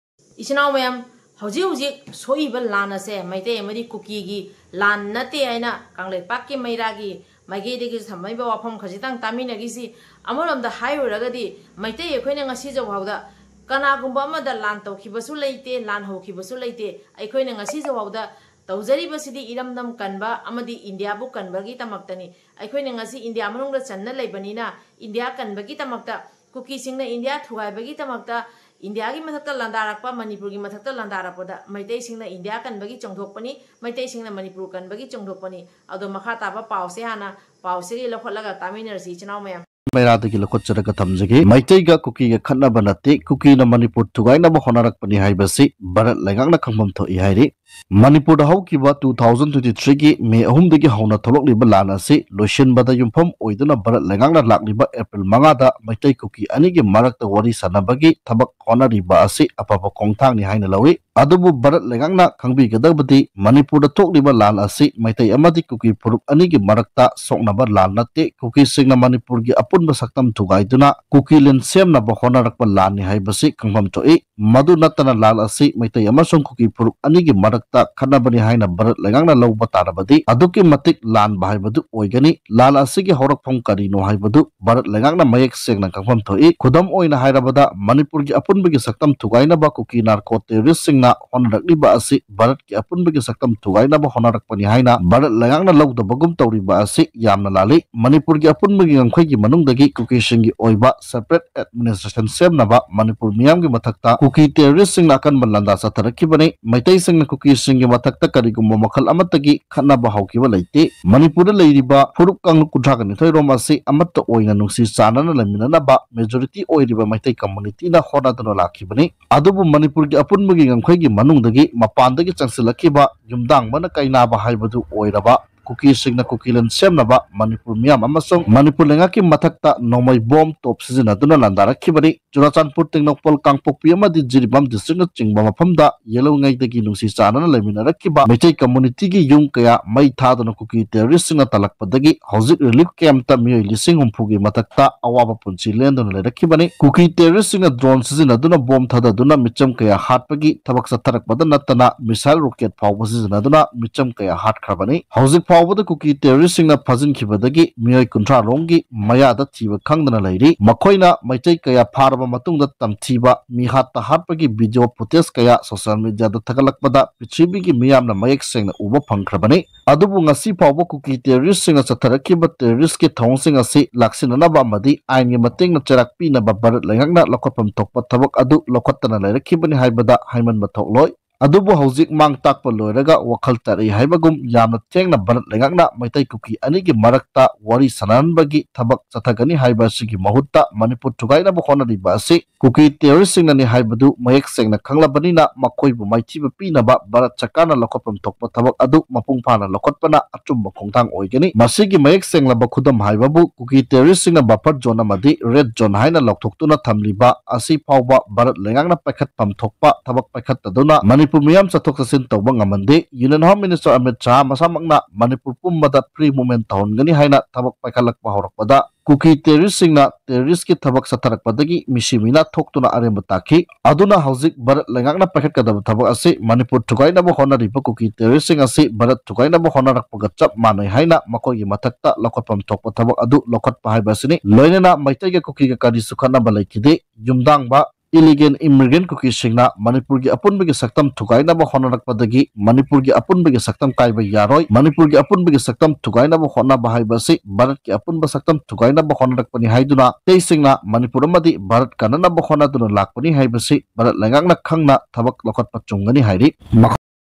ꯏꯆꯤꯟ ꯏꯅꯥꯎ ꯃꯌꯥꯝ, ꯍꯧꯖꯤꯛ ꯍꯧꯖꯤꯛ ꯁꯣꯛꯏꯕ ꯂꯥꯟ ꯑꯁꯦ ꯃꯩꯇꯩ ꯑꯃꯗꯤ ꯀꯨꯀꯤꯒꯤ ꯂꯥꯟ ꯅꯠꯇꯦ ꯍꯥꯏꯅ ꯀꯪꯂꯩꯄꯥꯛꯀꯤ ꯃꯩꯔꯥꯒꯤ ꯃꯥꯏꯀꯩꯗꯒꯤꯁꯨ ꯊꯝꯃꯛꯏꯕ ꯋꯥꯐꯝ ꯈꯖꯤꯛꯇꯪ ꯇꯥꯃꯤꯟꯅꯈꯤꯁꯤ꯫ ꯑꯃꯔꯣꯝꯗ ꯍꯥꯏꯔꯨꯔꯒꯗꯤ, ꯃꯩꯇꯩ ꯑꯩꯈꯣꯏꯅ ꯉꯁꯤꯁꯨ ꯐꯥꯎꯗ ꯀꯅꯥꯒꯨꯝꯕ ꯑꯃꯗ ꯂꯥꯟ ꯇꯧꯈꯤꯕꯁꯨ ꯂꯩꯇꯦ, ꯂꯥꯟ ꯍꯧꯈꯤꯕꯁꯨ ꯂꯩꯇꯦ꯫ ꯑꯩꯈꯣꯏꯅ ꯉꯁꯤꯁꯨ ꯐꯥꯎꯗ ꯇꯧꯖꯔꯤꯕꯁꯤꯗꯤ ꯏꯔꯝꯗꯝ ꯀꯟꯕ ꯑꯃꯗꯤ ꯏꯟꯗꯤꯌꯥꯕꯨ ꯀꯟꯕꯒꯤꯗꯃꯛꯇꯅꯤ꯫ ꯑꯩꯈꯣꯏꯅ ꯉꯁꯤ ꯏꯟꯗꯤꯌꯥ ꯃꯅꯨꯡꯗ ꯆꯟꯅ ꯂꯩꯕꯅꯤꯅ, ꯏꯟꯗꯤꯌꯥ ꯀꯟꯕꯒꯤꯗꯃꯛꯇ, ꯀꯨꯀꯤꯁꯤꯡꯅ ꯏꯟꯗꯤꯌꯥ ꯊꯨꯒꯥꯏꯕꯒꯤꯗꯃꯛꯇ, ꯏꯟꯗꯤꯌꯥꯒꯤ ꯃꯊꯛꯇ ꯂꯥꯟꯗꯥꯔꯛꯄ, ꯃꯅꯤꯄꯨꯔꯒꯤ ꯃꯊꯛꯇ ꯂꯥꯟꯗꯥꯔꯛꯄꯗ ꯃꯩꯇꯩꯁꯤꯡꯅ ꯏꯟꯗꯤꯌꯥ ꯀꯟꯕꯒꯤ ꯆꯣꯡꯊꯣꯛꯄꯅꯤ, ꯃꯩꯇꯩꯁꯤꯡꯅ ꯃꯅꯤꯄꯨꯔ ꯀꯟꯕꯒꯤ ꯆꯣꯡꯊꯣꯛꯄꯅꯤ꯫ ꯑꯗꯣ ꯃꯈꯥ ꯇꯥꯕ ꯄꯥꯎꯁꯦ ꯍꯥꯟꯅ ꯄꯥꯎꯁꯤꯒꯤ ꯂꯧꯈꯠꯂꯒ ꯇꯥꯃꯤꯟꯅꯔꯁꯤ, ꯏꯆꯤꯟ ꯏꯅꯥꯎ ꯃꯌꯥꯝ꯫ ꯃꯩꯔꯥꯗꯒꯤ ꯂꯧꯈꯠꯆꯔꯒ ꯊꯝꯖꯒꯦ꯫ ꯃꯩꯇꯩꯒ ꯀꯨꯀꯤꯒ ꯈꯠꯅꯕ ꯅꯠꯇꯦ, ꯀꯨꯀꯤꯅ ꯃꯅꯤꯄꯨꯔ ꯊꯨꯒꯥꯏꯅꯕ ꯍꯣꯠꯅꯔꯛꯄꯅꯤ ꯍꯥꯏꯕꯁꯤ ꯚꯥꯔꯠ ꯂꯩꯉꯥꯛꯅ ꯈꯪꯐꯝ ꯊꯣꯛꯏ ꯍꯥꯏꯔꯤ꯫ ꯃꯅꯤꯄꯨꯔꯗ ꯍꯧꯈꯤꯕ two thousand twenty three ꯒꯤ ꯃꯦ ꯑꯍꯨꯝꯗꯒꯤ ꯍꯧꯅ ꯊꯣꯛꯂꯛꯂꯤꯕ ꯂꯥꯟ ꯑꯁꯤ ꯂꯣꯏꯁꯤꯟꯕꯗ ꯌꯨꯝꯐꯝ ꯑꯣꯏꯗꯨꯅ ꯚꯥꯔꯠ ꯂꯩꯉꯥꯛꯅ ꯂꯥꯛꯂꯤꯕ ꯑꯦꯄ꯭ꯔꯤꯜ ꯃꯉꯥꯗ ꯃꯩꯇꯩ ꯀꯨꯀꯤ ꯑꯅꯤꯒꯤ ꯃꯔꯛꯇ ꯋꯥꯔꯤ ꯁꯥꯟꯅꯕꯒꯤ ꯊꯕꯛ ꯍꯣꯠꯅꯔꯤꯕ ꯑꯁꯤ ꯑꯐꯕ ꯈꯣꯡꯊꯥꯡꯅꯤ ꯍꯥꯏꯅ ꯂꯧꯏ꯫ ꯑꯗꯨꯕꯨ ꯚꯥꯔꯠ ꯂꯩꯉꯥꯛꯅ ꯈꯪꯕꯤꯒꯗꯕꯗꯤ, ꯃꯅꯤꯄꯨꯔꯗ ꯊꯣꯛꯂꯤꯕ ꯂꯥꯟ ꯑꯁꯤ ꯃꯩꯇꯩ ꯑꯃꯗꯤ ꯀꯨꯀꯤ ꯐꯨꯔꯨꯞ ꯑꯅꯤꯒꯤ ꯃꯔꯛꯇ ꯁꯣꯛꯅꯕ ꯂꯥꯟ ꯅꯠꯇꯦ꯫ ꯀꯨꯀꯤꯁꯤꯡꯅ ꯃꯅꯤꯄꯨꯔꯒꯤ ꯑꯄꯨꯟꯕ ꯁꯛꯇꯝ ꯊꯨꯒꯥꯏꯗꯨꯅ ꯀꯨꯀꯤꯂꯦꯟ ꯁꯦꯝꯅꯕ ꯍꯣꯠꯅꯔꯛꯄ ꯂꯥꯟꯅꯤ ꯍꯥꯏꯕꯁꯤ ꯈꯪꯐꯝ ꯊꯣꯛꯏ꯫ ꯃꯗꯨ ꯅꯠꯇꯅ ꯂꯥꯟ ꯑꯁꯤ ꯃꯩꯇꯩ ꯑꯃꯁꯨꯡ ꯀꯨꯀꯤ ꯐꯨꯔꯨꯞ ꯑꯅꯤꯒꯤ ꯃꯔꯛ ꯃꯊꯛꯇ ꯈꯠꯅꯕꯅꯤ ꯍꯥꯏꯅ ꯚꯥꯔꯠ ꯂꯩꯉꯥꯛꯅ ꯂꯧꯕ ꯇꯥꯔꯕꯗꯤ ꯑꯗꯨꯛꯀꯤ ꯃꯇꯤꯛ ꯂꯥꯟꯕ ꯍꯥꯏꯕꯗꯨ ꯑꯣꯏꯒꯅꯤ꯫ ꯂꯥꯟ ꯑꯁꯤꯒꯤ ꯍꯧꯔꯛꯐꯝ ꯀꯔꯤꯅꯣ ꯍꯥꯏꯕꯗꯨ ꯚꯥꯔꯠ ꯂꯩꯉꯥꯛꯅ ꯃꯌꯦꯛ ꯁꯦꯡꯅ ꯈꯪꯐꯝ ꯊꯣꯛꯏ꯫ ꯈꯨꯗꯝ ꯑꯣꯏꯅ ꯍꯥꯏꯔꯕꯗ, ꯃꯅꯤꯄꯨꯔꯒꯤ ꯑꯄꯨꯟꯕꯒꯤ ꯁꯛꯇꯝ ꯊꯨꯒꯥꯏꯅꯕ ꯀꯨꯀꯤ ꯅꯥꯔꯀꯣ ꯇꯦꯔꯣꯔꯤꯁꯁꯤꯡꯅ ꯍꯣꯠꯅꯔꯛꯂꯤꯕ ꯑꯁꯤ ꯚꯥꯔꯠꯀꯤ ꯑꯄꯨꯟꯕꯒꯤ ꯁꯛꯇꯝ ꯊꯨꯒꯥꯏꯅꯕ ꯍꯣꯠꯅꯔꯛꯄꯅꯤ ꯍꯥꯏꯅ ꯚꯥꯔꯠ ꯂꯩꯉꯥꯛꯅ ꯂꯧꯗꯕꯒꯨꯝ ꯇꯧꯔꯤꯕ ꯑꯁꯤ ꯌꯥꯝꯅ ꯂꯥꯜꯂꯤ꯫ ꯃꯅꯤꯄꯨꯔꯒꯤ ꯑꯄꯨꯟꯕꯒꯤ ꯉꯝꯈꯩꯒꯤ ꯃꯅꯨꯡꯗꯒꯤ ꯀꯨꯀꯤꯁꯤꯡꯒꯤ ꯑꯣꯏꯕ separate administration ꯁꯦꯝꯅꯕ ꯃꯅꯤꯄꯨꯔ ꯃꯤꯌꯥꯝꯒꯤ ꯃꯊꯛꯇ ꯀꯨꯀꯤ ꯇꯦꯔꯣꯔꯤꯁꯁꯤꯡꯅ ꯑꯀꯟꯕ ꯂꯥꯟꯗꯥ ꯆꯠꯊꯔꯛꯈꯤꯕꯅꯤ꯫ ꯃꯩꯇꯩꯁꯤꯡꯅ ꯀꯨꯀꯤꯁꯤꯡꯒꯤ ꯃꯊꯛꯇ ꯀꯔꯤꯒꯨꯝꯕ ꯃꯈꯜ ꯑꯃꯠꯇꯒꯤ ꯈꯠꯅꯕ ꯍꯧꯈꯤꯕ ꯂꯩꯇꯦ꯫ ꯃꯅꯤꯄꯨꯔꯗ ꯂꯩꯔꯤꯕ ꯐꯨꯔꯨꯞ ꯀꯥꯡꯂꯨꯞ ꯀꯨꯟꯊ꯭ꯔꯥꯒ ꯅꯤꯊꯣꯏ ꯔꯣꯝ ꯑꯁꯤ ꯑꯃꯠꯇ ꯑꯣꯏꯅ ꯅꯨꯡꯁꯤ ꯆꯥꯟꯅꯅ ꯂꯩꯃꯤꯟꯅꯅꯕ majority ꯑꯣꯏꯔꯤꯕ ꯃꯩꯇꯩ community ꯅ ꯍꯣꯠꯅꯗꯨꯅ ꯂꯥꯛꯈꯤꯕꯅꯤ꯫ ꯑꯗꯨꯕꯨ ꯃꯅꯤꯄꯨꯔꯒꯤ ꯑꯄꯨꯟꯕꯒꯤ ꯉꯝꯈꯩꯒꯤ ꯃꯅꯨꯡꯗꯒꯤ ꯃꯄꯥꯟꯗꯒꯤ ꯆꯪꯁꯤꯜꯂꯛꯈꯤꯕ ꯌꯨꯝꯗꯥꯡꯕꯅ ꯀꯩꯅꯥꯕ ꯍꯥꯏꯕꯗꯨ ꯑꯣꯏꯔꯕ ꯀꯨꯀꯤꯁꯤꯡꯅ ꯀꯨꯀꯤꯂꯦꯟ ꯁꯦꯝꯅꯕ ꯃꯅꯤꯄꯨꯔ ꯃꯤꯌꯥꯝ ꯑꯃꯁꯨꯡ ꯃꯅꯤꯄꯨꯔ ꯂꯩꯉꯥꯛꯀꯤ ꯃꯊꯛꯇ ꯅꯣꯡꯃꯩ ꯕꯣꯝ ꯇꯣꯞ ꯁꯤꯖꯤꯟꯅꯗꯨꯅ ꯂꯥꯟꯗꯥꯔꯛꯈꯤꯕꯅꯤ꯫ ꯆꯨꯔꯥꯆꯥꯟꯄꯨꯔ, ꯇꯦꯡꯅꯧꯄꯜ, ꯀꯥꯡꯄꯣꯛꯄꯤ ꯑꯃꯗꯤ ꯖꯤꯔꯤꯕꯥꯝ district ꯅꯆꯤꯡꯕ ꯃꯐꯝꯗ ꯌꯦꯜꯍꯧꯉꯩꯗꯒꯤ ꯅꯨꯡꯁꯤ ꯆꯥꯟꯅꯅ ꯂꯩꯃꯤꯟꯅꯔꯛꯈꯤꯕ ꯃꯩꯇꯩ community ꯒꯤ ꯌꯨꯝ ꯀꯌꯥ ꯃꯩ ꯊꯥꯗꯨꯅ ꯀꯨꯀꯤ terrorist ꯁꯤꯡꯅ ꯇꯥꯜꯂꯛꯄꯗꯒꯤ ꯍꯧꯖꯤꯛ relief camp ꯇ ꯃꯤꯑꯣꯏ ꯂꯤꯁꯤꯡ ꯍꯨꯝꯐꯨꯒꯤ ꯃꯊꯛꯇ ꯑꯋꯥꯕ ꯄꯨꯟꯁꯤ ꯂꯦꯟꯗꯨꯅ ꯂꯩꯔꯛꯈꯤꯕꯅꯤ꯫ ꯀꯨꯀꯤ terrorist ꯁꯤꯡꯅ drone ꯁꯤꯖꯤꯟꯅꯗꯨꯅ ꯕꯣꯝ ꯊꯥꯗꯗꯨꯅ ꯃꯤꯆꯝ ꯀꯌꯥ ꯍꯥꯠꯄꯒꯤ ꯊꯕꯛ ꯆꯠꯊꯔꯛꯄꯗ ꯅꯠꯇꯅ missile rocket ꯐꯥꯎꯕ ꯁꯤꯖꯤꯟꯅꯗꯨꯅ ꯃꯤꯆꯝ ꯀꯌꯥ ꯍꯥꯠꯈ꯭ꯔꯕꯅꯤ꯫ ꯍꯧꯖꯤꯛ ꯐꯥꯎꯕꯗ ꯀꯨꯀꯤ terrorist ꯁꯤꯡꯅ ꯐꯥꯖꯤꯟꯈꯤꯕꯗꯒꯤ ꯃꯤꯑꯣꯏ ꯀꯨꯟꯊ꯭ꯔꯥ ꯔꯣꯝꯒꯤ ꯃꯌꯥꯗ ꯊꯤꯕ ꯈꯪꯗꯅ ꯂꯩꯔꯤ꯫ ꯃꯈꯣꯏꯅ ꯃꯩꯇꯩ ꯀꯌꯥ ꯐꯥꯔꯕ ꯃꯇꯨꯡꯗ ꯇꯝꯊꯤꯕ, ꯃꯤꯍꯥꯠꯇ ꯍꯥꯠꯄꯒꯤ video footage ꯀꯌꯥ social media ꯗ ꯊꯥꯒꯠꯂꯛꯄꯗ ꯄ꯭ꯔꯤꯊꯤꯕꯤꯒꯤ ꯃꯤꯌꯥꯝꯅ ꯃꯌꯦꯛ ꯁꯦꯡꯅ ꯎꯕ ꯐꯪꯈ꯭ꯔꯕꯅꯤ꯫ ꯑꯗꯨꯕꯨ ꯉꯁꯤ ꯐꯥꯎꯕ ꯀꯨꯀꯤ terrorist ꯁꯤꯡꯅ ꯆꯠꯊꯔꯛꯈꯤꯕ terrorist ꯀꯤ ꯊꯧꯑꯣꯡꯁꯤꯡ ꯑꯁꯤ ꯂꯥꯛꯁꯤꯟꯅꯅꯕ ꯑꯃꯗꯤ ꯑꯥꯏꯟꯒꯤ ꯃꯇꯦꯡꯅ ꯆꯩꯔꯥꯛ ꯄꯤꯅꯕ ꯚꯥꯔꯠ ꯂꯩꯉꯥꯛꯅ ꯂꯧꯈꯠꯐꯝ ꯊꯣꯛꯄ ꯊꯕꯛ ꯑꯗꯨ ꯂꯧꯈꯠꯇꯅ ꯂꯩꯔꯛꯈꯤꯕꯅꯤ ꯍꯥꯏꯕꯗ ꯍꯥꯏꯃꯟꯕ ꯊꯣꯛꯂꯣꯏ꯫ ꯑꯗꯨꯕꯨ ꯍꯧꯖꯤꯛ ꯃꯥꯡ ꯇꯥꯛꯄ ꯂꯣꯏꯔꯒ ꯋꯥꯈꯜ ꯇꯥꯔꯛꯏ ꯍꯥꯏꯕꯒꯨꯝ ꯌꯥꯝꯅ ꯊꯦꯡꯅ ꯚꯥꯔꯠ ꯂꯩꯉꯥꯛꯅ ꯃꯩꯇꯩ ꯀꯨꯀꯤ ꯑꯅꯤꯒꯤ ꯃꯔꯛꯇ ꯋꯥꯔꯤ ꯁꯥꯟꯅꯍꯟꯕꯒꯤ ꯊꯕꯛ ꯆꯠꯊꯒꯅꯤ ꯍꯥꯏꯕ ꯑꯁꯤꯒꯤ ꯃꯍꯨꯠꯇ ꯃꯅꯤꯄꯨꯔ ꯊꯨꯒꯥꯏꯅꯕ ꯍꯣꯠꯅꯔꯤꯕ ꯑꯁꯤ ꯀꯨꯀꯤ terrorist ꯁꯤꯡꯅꯅꯤ ꯍꯥꯏꯕꯗꯨ ꯃꯌꯦꯛ ꯁꯦꯡꯅ ꯈꯪꯂꯕꯅꯤꯅ ꯃꯈꯣꯏꯕꯨ ꯃꯥꯏꯊꯤꯕ ꯄꯤꯅꯕ ꯚꯥꯔꯠ ꯁꯔꯀꯥꯔꯅ ꯂꯧꯈꯠꯐꯝ ꯊꯣꯛꯄ ꯊꯕꯛ ꯑꯗꯨ ꯃꯄꯨꯡ ꯐꯥꯅ ꯂꯧꯈꯠꯄꯅ ꯑꯆꯨꯝꯕ ꯈꯣꯡꯊꯥꯡ ꯑꯣꯏꯒꯅꯤ꯫ ꯃꯁꯤꯒꯤ ꯃꯌꯦꯛ ꯁꯦꯡꯂꯕ ꯈꯨꯗꯝ ꯍꯥꯏꯕꯕꯨ ꯀꯨꯀꯤ terrorist ꯁꯤꯡꯅ buffer zone ꯑꯃꯗꯤ red zone ꯍꯥꯏꯅ ꯂꯥꯎꯊꯣꯛꯇꯨꯅ ꯊꯝꯂꯤꯕ ꯑꯁꯤ ꯐꯥꯎꯕ ꯚꯥꯔꯠ ꯂꯩꯉꯥꯛꯅ ꯄꯥꯏꯈꯠꯐꯝ ꯊꯣꯛꯄ ꯊꯕꯛ ꯄꯥꯏꯈꯠꯇꯗꯨꯅ ꯃꯅꯤꯄꯨꯔ ꯃꯤꯌꯥꯝ ꯆꯠꯊꯣꯛ ꯆꯠꯁꯤꯟ ꯇꯧꯕ ꯉꯝꯍꯟꯗꯦ꯫ Union Home Minister Amit Shah ꯃꯁꯥꯃꯛꯅ Manipur ꯄꯨꯝꯕꯗ free movement ꯇꯧꯍꯟꯒꯅꯤ ꯍꯥꯏꯅ ꯊꯕꯛ ꯄꯥꯏꯈꯠꯂꯛꯄ ꯍꯧꯔꯛꯄꯗ ꯀꯨꯀꯤ ꯇꯦꯔꯣꯔꯤꯁꯁꯤꯡꯅ ꯇꯦꯔꯣꯔꯤꯁꯀꯤ ꯊꯕꯛ ꯆꯠꯊꯔꯛꯄꯗꯒꯤ ꯃꯤꯁꯤ ꯃꯤꯅꯥ ꯊꯣꯛꯇꯨꯅ ꯑꯔꯦꯝꯕ ꯇꯥꯈꯤ꯫ ꯑꯗꯨꯅ ꯍꯧꯖꯤꯛ ꯚꯥꯔꯠ ꯂꯩꯉꯥꯛꯅ ꯄꯥꯏꯈꯠꯀꯗꯕ ꯊꯕꯛ ꯑꯁꯤ ꯃꯅꯤꯄꯨꯔ ꯊꯨꯒꯥꯏꯅꯕ ꯍꯣꯠꯅꯔꯤꯕ ꯀꯨꯀꯤ ꯇꯦꯔꯣꯔꯤꯁꯁꯤꯡ ꯑꯁꯤ ꯚꯥꯔꯠ ꯊꯨꯒꯥꯏꯅꯕ ꯍꯣꯠꯅꯔꯛꯄꯒ ꯆꯞ ꯃꯥꯟꯅꯩ ꯍꯥꯏꯅ ꯃꯈꯣꯏꯒꯤ ꯃꯊꯛꯇ ꯂꯧꯈꯠꯐꯝ ꯊꯣꯛꯄ ꯊꯕꯛ ꯑꯗꯨ ꯂꯧꯈꯠꯄ ꯍꯥꯏꯕ ꯑꯁꯤꯅꯤ꯫ ꯂꯣꯏꯅꯅ ꯃꯩꯇꯩꯒ ꯀꯨꯀꯤꯒ ꯀꯔꯤꯁꯨ ꯈꯠꯅꯕ ꯂꯩꯈꯤꯗꯦ꯫ ꯌꯨꯝꯗꯥꯡꯕ illegal immigrant ꯀꯨꯀꯤꯁꯤꯡꯅ ꯃꯅꯤꯄꯨꯔꯒꯤ ꯑꯄꯨꯟꯕꯒꯤ ꯁꯛꯇꯝ ꯊꯨꯒꯥꯏꯅꯕ ꯍꯣꯠꯅꯔꯛꯄꯗꯒꯤ ꯃꯅꯤꯄꯨꯔꯒꯤ ꯑꯄꯨꯟꯕꯒꯤ ꯁꯛꯇꯝ ꯀꯥꯏꯕ ꯌꯥꯔꯣꯏ꯫ ꯃꯅꯤꯄꯨꯔꯒꯤ ꯑꯄꯨꯟꯕꯒꯤ ꯁꯛꯇꯝ ꯊꯨꯒꯥꯏꯅꯕ ꯍꯣꯠꯅꯕ ꯍꯥꯏꯕ ꯑꯁꯤ ꯚꯥꯔꯠꯀꯤ ꯑꯄꯨꯟꯕ ꯁꯛꯇꯝ ꯊꯨꯒꯥꯏꯅꯕ ꯍꯣꯠꯅꯔꯛꯄꯅꯤ ꯍꯥꯏꯗꯨꯅ ꯃꯩꯇꯩꯁꯤꯡꯅ ꯃꯅꯤꯄꯨꯔ ꯑꯃꯗꯤ ꯚꯥꯔꯠ ꯀꯟꯅꯅꯕ ꯍꯣꯠꯅꯗꯨꯅ ꯂꯥꯛꯄꯅꯤ ꯍꯥꯏꯕꯁꯤ ꯚꯥꯔꯠ ꯂꯩꯉꯥꯛꯅ ꯈꯪꯅ ꯊꯕꯛ ꯂꯧꯈꯠꯄ ꯆꯨꯝꯒꯅꯤ ꯍꯥꯏꯔꯤ꯫ ꯃꯈꯥ-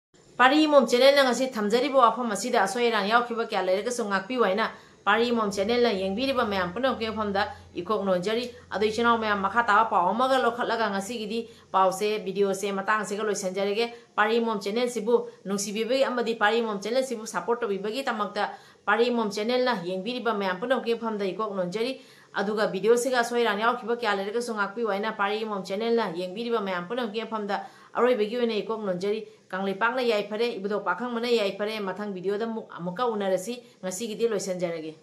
ꯄꯥꯔꯤ ꯃꯣꯝ ꯆꯦꯅꯦꯜꯅ ꯉꯁꯤ ꯊꯝꯖꯔꯤꯕ ꯋꯥꯐꯝ ꯑꯁꯤꯗ ꯑꯁꯣꯏ ꯑꯔꯥꯟ ꯌꯥꯎꯈꯤꯕ ꯀꯌꯥ ꯂꯩꯔꯒꯁꯨ ꯉꯥꯛꯄꯤꯌꯨ ꯍꯥꯏꯅ ꯄꯥꯔꯤ ꯃꯣꯝ ꯆꯦꯅꯦꯜꯅ ꯌꯦꯡꯕꯤꯔꯤꯕ ꯃꯌꯥꯝ ꯄꯨꯝꯅꯃꯛꯀꯤ ꯃꯐꯝꯗ ꯏꯀꯣꯛ ꯅꯣꯟꯖꯔꯤ꯫ ꯑꯗꯣ ꯏꯆꯤꯟ ꯏꯅꯥꯎ ꯃꯌꯥꯝ, ꯃꯈꯥ ꯇꯥꯕ ꯄꯥꯎ ꯑꯃꯒ ꯂꯧꯈꯠꯂꯒ ꯉꯁꯤꯒꯤꯗꯤ ꯄꯥꯎꯁꯦ, ꯚꯤꯗꯤꯑꯣꯁꯦ ꯃꯇꯥꯡꯁꯤꯒ ꯂꯣꯏꯁꯤꯟꯖꯔꯒꯦ꯫ ꯄꯥꯔꯤ ꯃꯣꯝ ꯆꯦꯅꯦꯜꯁꯤꯕꯨ ꯅꯨꯡꯁꯤꯕꯤꯕꯒꯤ ꯑꯃꯗꯤ ꯄꯥꯔꯤ ꯃꯣꯝ ꯆꯦꯅꯦꯜꯁꯤꯕꯨ ꯁꯞꯄꯣꯔꯠ ꯇꯧꯕꯤꯕꯒꯤꯗꯃꯛꯇ ꯄꯥꯔꯤ ꯃꯣꯝ ꯆꯦꯅꯦꯜꯅ ꯌꯦꯡꯕꯤꯔꯤꯕ ꯃꯌꯥꯝ ꯄꯨꯝꯅꯃꯛꯀꯤ ꯃꯐꯝꯗ ꯏꯀꯣꯛ ꯅꯣꯟꯖꯔꯤ꯫ ꯑꯗꯨꯒ ꯚꯤꯗꯤꯑꯣꯁꯤꯒ ꯑꯁꯣꯏ ꯑꯔꯥꯟ ꯌꯥꯎꯈꯤꯕ ꯀꯌꯥ ꯂꯩꯔꯒꯁꯨ ꯉꯥꯛꯄꯤꯌꯨ ꯍꯥꯏꯅ ꯄꯥꯔꯤ ꯃꯣꯝ ꯆꯦꯅꯦꯜꯅ ꯌꯦꯡꯕꯤꯔꯤꯕ ꯃꯌꯥꯝ ꯄꯨꯝꯅꯃꯛꯀꯤ ꯃꯐꯝꯗ ꯑꯔꯣꯏꯕꯒꯤ ꯑꯣꯏꯅ ꯏꯀꯣꯛ ꯅꯣꯟꯖꯔꯤ꯫ ꯀꯪꯂꯩꯄꯥꯛꯅ ꯌꯥꯏꯐꯔꯦ, ꯏꯕꯨꯙꯧ ꯄꯥꯈꯪꯕꯅ ꯌꯥꯏꯐꯔꯦ꯫ ꯃꯊꯪ ꯚꯤꯗꯤꯑꯣꯗ ꯑꯃꯨꯛ, ꯑꯃꯨꯛꯀ ꯎꯅꯔꯁꯤ꯫ ꯉꯁꯤꯒꯤꯗꯤ ꯂꯣꯏꯁꯤꯟꯖꯔꯒꯦ꯫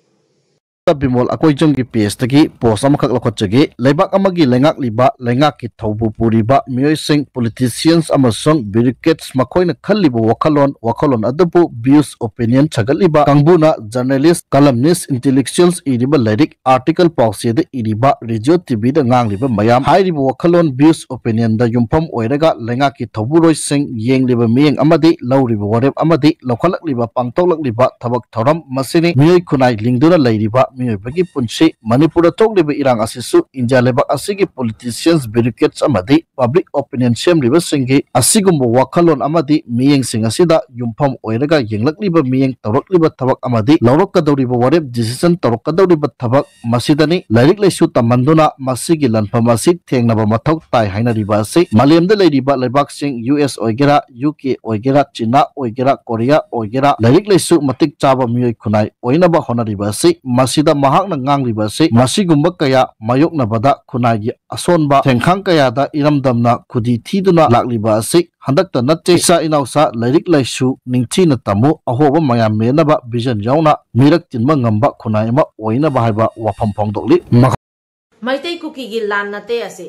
ꯕꯤꯃꯣꯜ ꯑꯀꯣꯏꯖꯝꯒꯤ ꯄꯦꯖꯇꯒꯤ ꯄꯣꯁ ꯑꯃꯈꯛ ꯂꯧꯈꯠꯆꯒꯦ꯫ ꯂꯩꯕꯥꯛ ꯑꯃꯒꯤ ꯂꯩꯉꯥꯛꯂꯤꯕ, ꯂꯩꯉꯥꯛꯀꯤ ꯊꯧꯕꯨ ꯄꯨꯔꯤꯕ ꯃꯤꯑꯣꯏꯁꯤꯡ, ꯄꯣꯂꯤꯇꯤꯁꯤꯌꯟꯁ ꯑꯃꯁꯨꯡ ꯕ꯭ꯌꯨꯔꯣꯀ꯭ꯔꯦꯠꯁ, ꯃꯈꯣꯏꯅ ꯈꯜꯂꯤꯕ ꯋꯥꯈꯜꯂꯣꯟ, ꯋꯥꯈꯜꯂꯣꯟ ꯑꯗꯨꯕꯨ ꯚ꯭ꯌꯨꯁ ꯑꯣꯄꯤꯅꯤꯌꯟ ꯁꯥꯒꯠꯂꯤꯕ ꯀꯥꯡꯕꯨꯅ ꯖꯔꯅꯦꯂꯤꯁ, ꯀꯂꯝꯅꯤꯁ, ꯏꯟꯇꯦꯂꯦꯛꯆꯨꯋꯦꯜꯁ ꯏꯔꯤꯕ ꯂꯥꯏꯔꯤꯛ, ꯑꯥꯔꯇꯤꯀꯜ, ꯄꯥꯎꯆꯦꯗ ꯏꯔꯤꯕ, ꯔꯦꯗꯤꯑꯣ, ꯇꯤꯚꯤꯗ ꯉꯥꯡꯂꯤꯕ ꯃꯌꯥꯝ, ꯍꯥꯏꯔꯤꯕ ꯋꯥꯈꯜꯂꯣꯟ, ꯚ꯭ꯌꯨꯁ ꯑꯣꯄꯤꯅꯤꯌꯟꯗ ꯌꯨꯝꯐꯝ ꯑꯣꯏꯔꯒ ꯂꯩꯉꯥꯛꯀꯤ ꯊꯧꯕꯨꯔꯣꯏꯁꯤꯡ, ꯌꯦꯡꯂꯤꯕ ꯃꯤꯠꯌꯦꯡ ꯑꯃꯗꯤ ꯂꯧꯔꯤꯕ ꯋꯥꯔꯦꯞ ꯑꯃꯗꯤ ꯂꯧꯈꯠꯂꯛꯂꯤꯕ, ꯄꯥꯡꯊꯣꯛꯂꯛꯂꯤꯕ ꯊꯕꯛ ꯊꯧꯔꯝ ꯃꯁꯤꯅꯤ꯫ ꯃꯤꯑꯣꯏ ꯈꯨꯟꯅꯥꯏ ꯂꯤꯡꯗꯨꯅ ꯂꯩꯔꯤꯕ ꯃꯤꯑꯣꯏꯕꯒꯤ ꯄꯨꯟꯁꯤ, ꯃꯅꯤꯄꯨꯔꯗ ꯊꯣꯛꯂꯤꯕ ꯏꯔꯥꯡ ꯑꯁꯤꯁꯨ ꯏꯟꯗꯤꯌꯥ ꯂꯩꯕꯥꯛ ꯑꯁꯤꯒꯤ ꯄꯣꯂꯤꯇꯤꯁꯤꯌꯟꯁ, ꯕ꯭ꯌꯨꯔꯣꯀ꯭ꯔꯦꯠꯁ ꯑꯃꯗꯤ ꯄꯕ꯭ꯂꯤꯛ ꯑꯣꯄꯤꯅꯤꯌꯟ ꯁꯦꯝꯂꯤꯕꯁꯤꯡꯒꯤ ꯑꯁꯤꯒꯨꯝꯕ ꯋꯥꯈꯜꯂꯣꯟ ꯑꯃꯗꯤ ꯃꯤꯠꯌꯦꯡꯁꯤꯡ ꯑꯁꯤꯗ ꯌꯨꯝꯐꯝ ꯑꯣꯏꯔꯒ ꯌꯦꯡꯂꯛꯂꯤꯕ ꯃꯤꯠꯌꯦꯡ, ꯇꯧꯔꯛꯂꯤꯕ ꯊꯕꯛ ꯑꯃꯗꯤ ꯂꯧꯔꯛꯀꯗꯧꯔꯤꯕ ꯋꯥꯔꯦꯞ, ꯗꯤꯁꯤꯖꯟ ꯇꯧꯔꯛꯀꯗꯧꯔꯤꯕ ꯊꯕꯛ ꯃꯁꯤꯗꯅꯤ꯫ ꯂꯥꯏꯔꯤꯛ ꯂꯥꯏꯁꯨ ꯇꯝꯍꯟꯗꯨꯅ ꯃꯁꯤꯒꯤ ꯂꯥꯟꯐꯝ ꯑꯁꯤ ꯊꯦꯡꯅꯕ ꯃꯊꯧ ꯇꯥꯏ ꯍꯥꯏꯅꯔꯤꯕ ꯑꯁꯤ ꯃꯥꯂꯦꯝꯗ ꯂꯩꯔꯤꯕ ꯂꯩꯕꯥꯛꯁꯤꯡ, ꯌꯨ ꯑꯦꯁ ꯑꯣꯏꯒꯦꯔꯥ, ꯌꯨ ꯀꯦ ꯑꯣꯏꯒꯦꯔꯥ, ꯆꯤꯅꯥ ꯑꯣꯏꯒꯦꯔꯥ, ꯀꯣꯔꯤꯌꯥ ꯑꯣꯏꯒꯦꯔꯥ, ꯂꯥꯏꯔꯤꯛ ꯂꯥꯏꯁꯨ ꯃꯇꯤꯛ ꯆꯥꯕ ꯃꯤꯑꯣꯏ ꯈꯨꯟꯅꯥꯏ ꯑꯣꯏꯅꯕ ꯍꯣꯠꯅꯔꯤꯕ ꯑꯁꯤ ꯃꯁꯤ ꯗ ꯃꯍꯥꯛꯅ ꯉꯥꯡꯂꯤꯕ ꯑꯁꯤ ꯃꯁꯤꯒꯨꯝꯕ ꯀꯌꯥ ꯃꯥꯌꯣꯛꯅꯕꯗ ꯈꯨꯟꯅꯥꯏꯒꯤ ꯑꯁꯣꯟꯕ ꯊꯦꯡꯈꯥꯡ ꯀꯌꯥꯗ ꯏꯔꯝꯗꯝꯅ ꯈꯨꯗꯤ ꯊꯤꯗꯨꯅ ꯂꯥꯛꯂꯤꯕ ꯑꯁꯤ ꯍꯟꯗꯛꯇ ꯅꯠꯇꯦ꯫ ꯏꯆꯥ ꯏꯅꯥꯎꯆꯥ ꯂꯥꯏꯔꯤꯛ ꯂꯥꯏꯁꯨ ꯅꯤꯡꯊꯤꯅ ꯇꯝꯃꯨ, ꯑꯍꯣꯕ ꯃꯌꯥꯝ ꯃꯦꯟꯅꯕ ꯚꯤꯖꯟ ꯌꯥꯎꯅ ꯃꯤꯔꯛ ꯇꯤꯟꯕ ꯉꯝꯕ ꯈꯨꯟꯅꯥꯏ ꯑꯃ ꯑꯣꯏꯅꯕ ꯍꯥꯏꯕ ꯋꯥꯐꯝ ꯐꯣꯡꯗꯣꯛꯂꯤ꯫ ꯃꯈꯥ ꯃꯩꯇꯩ ꯀꯨꯀꯤꯒꯤ ꯂꯥꯟ ꯅꯠꯇꯦ ꯑꯁꯤ꯫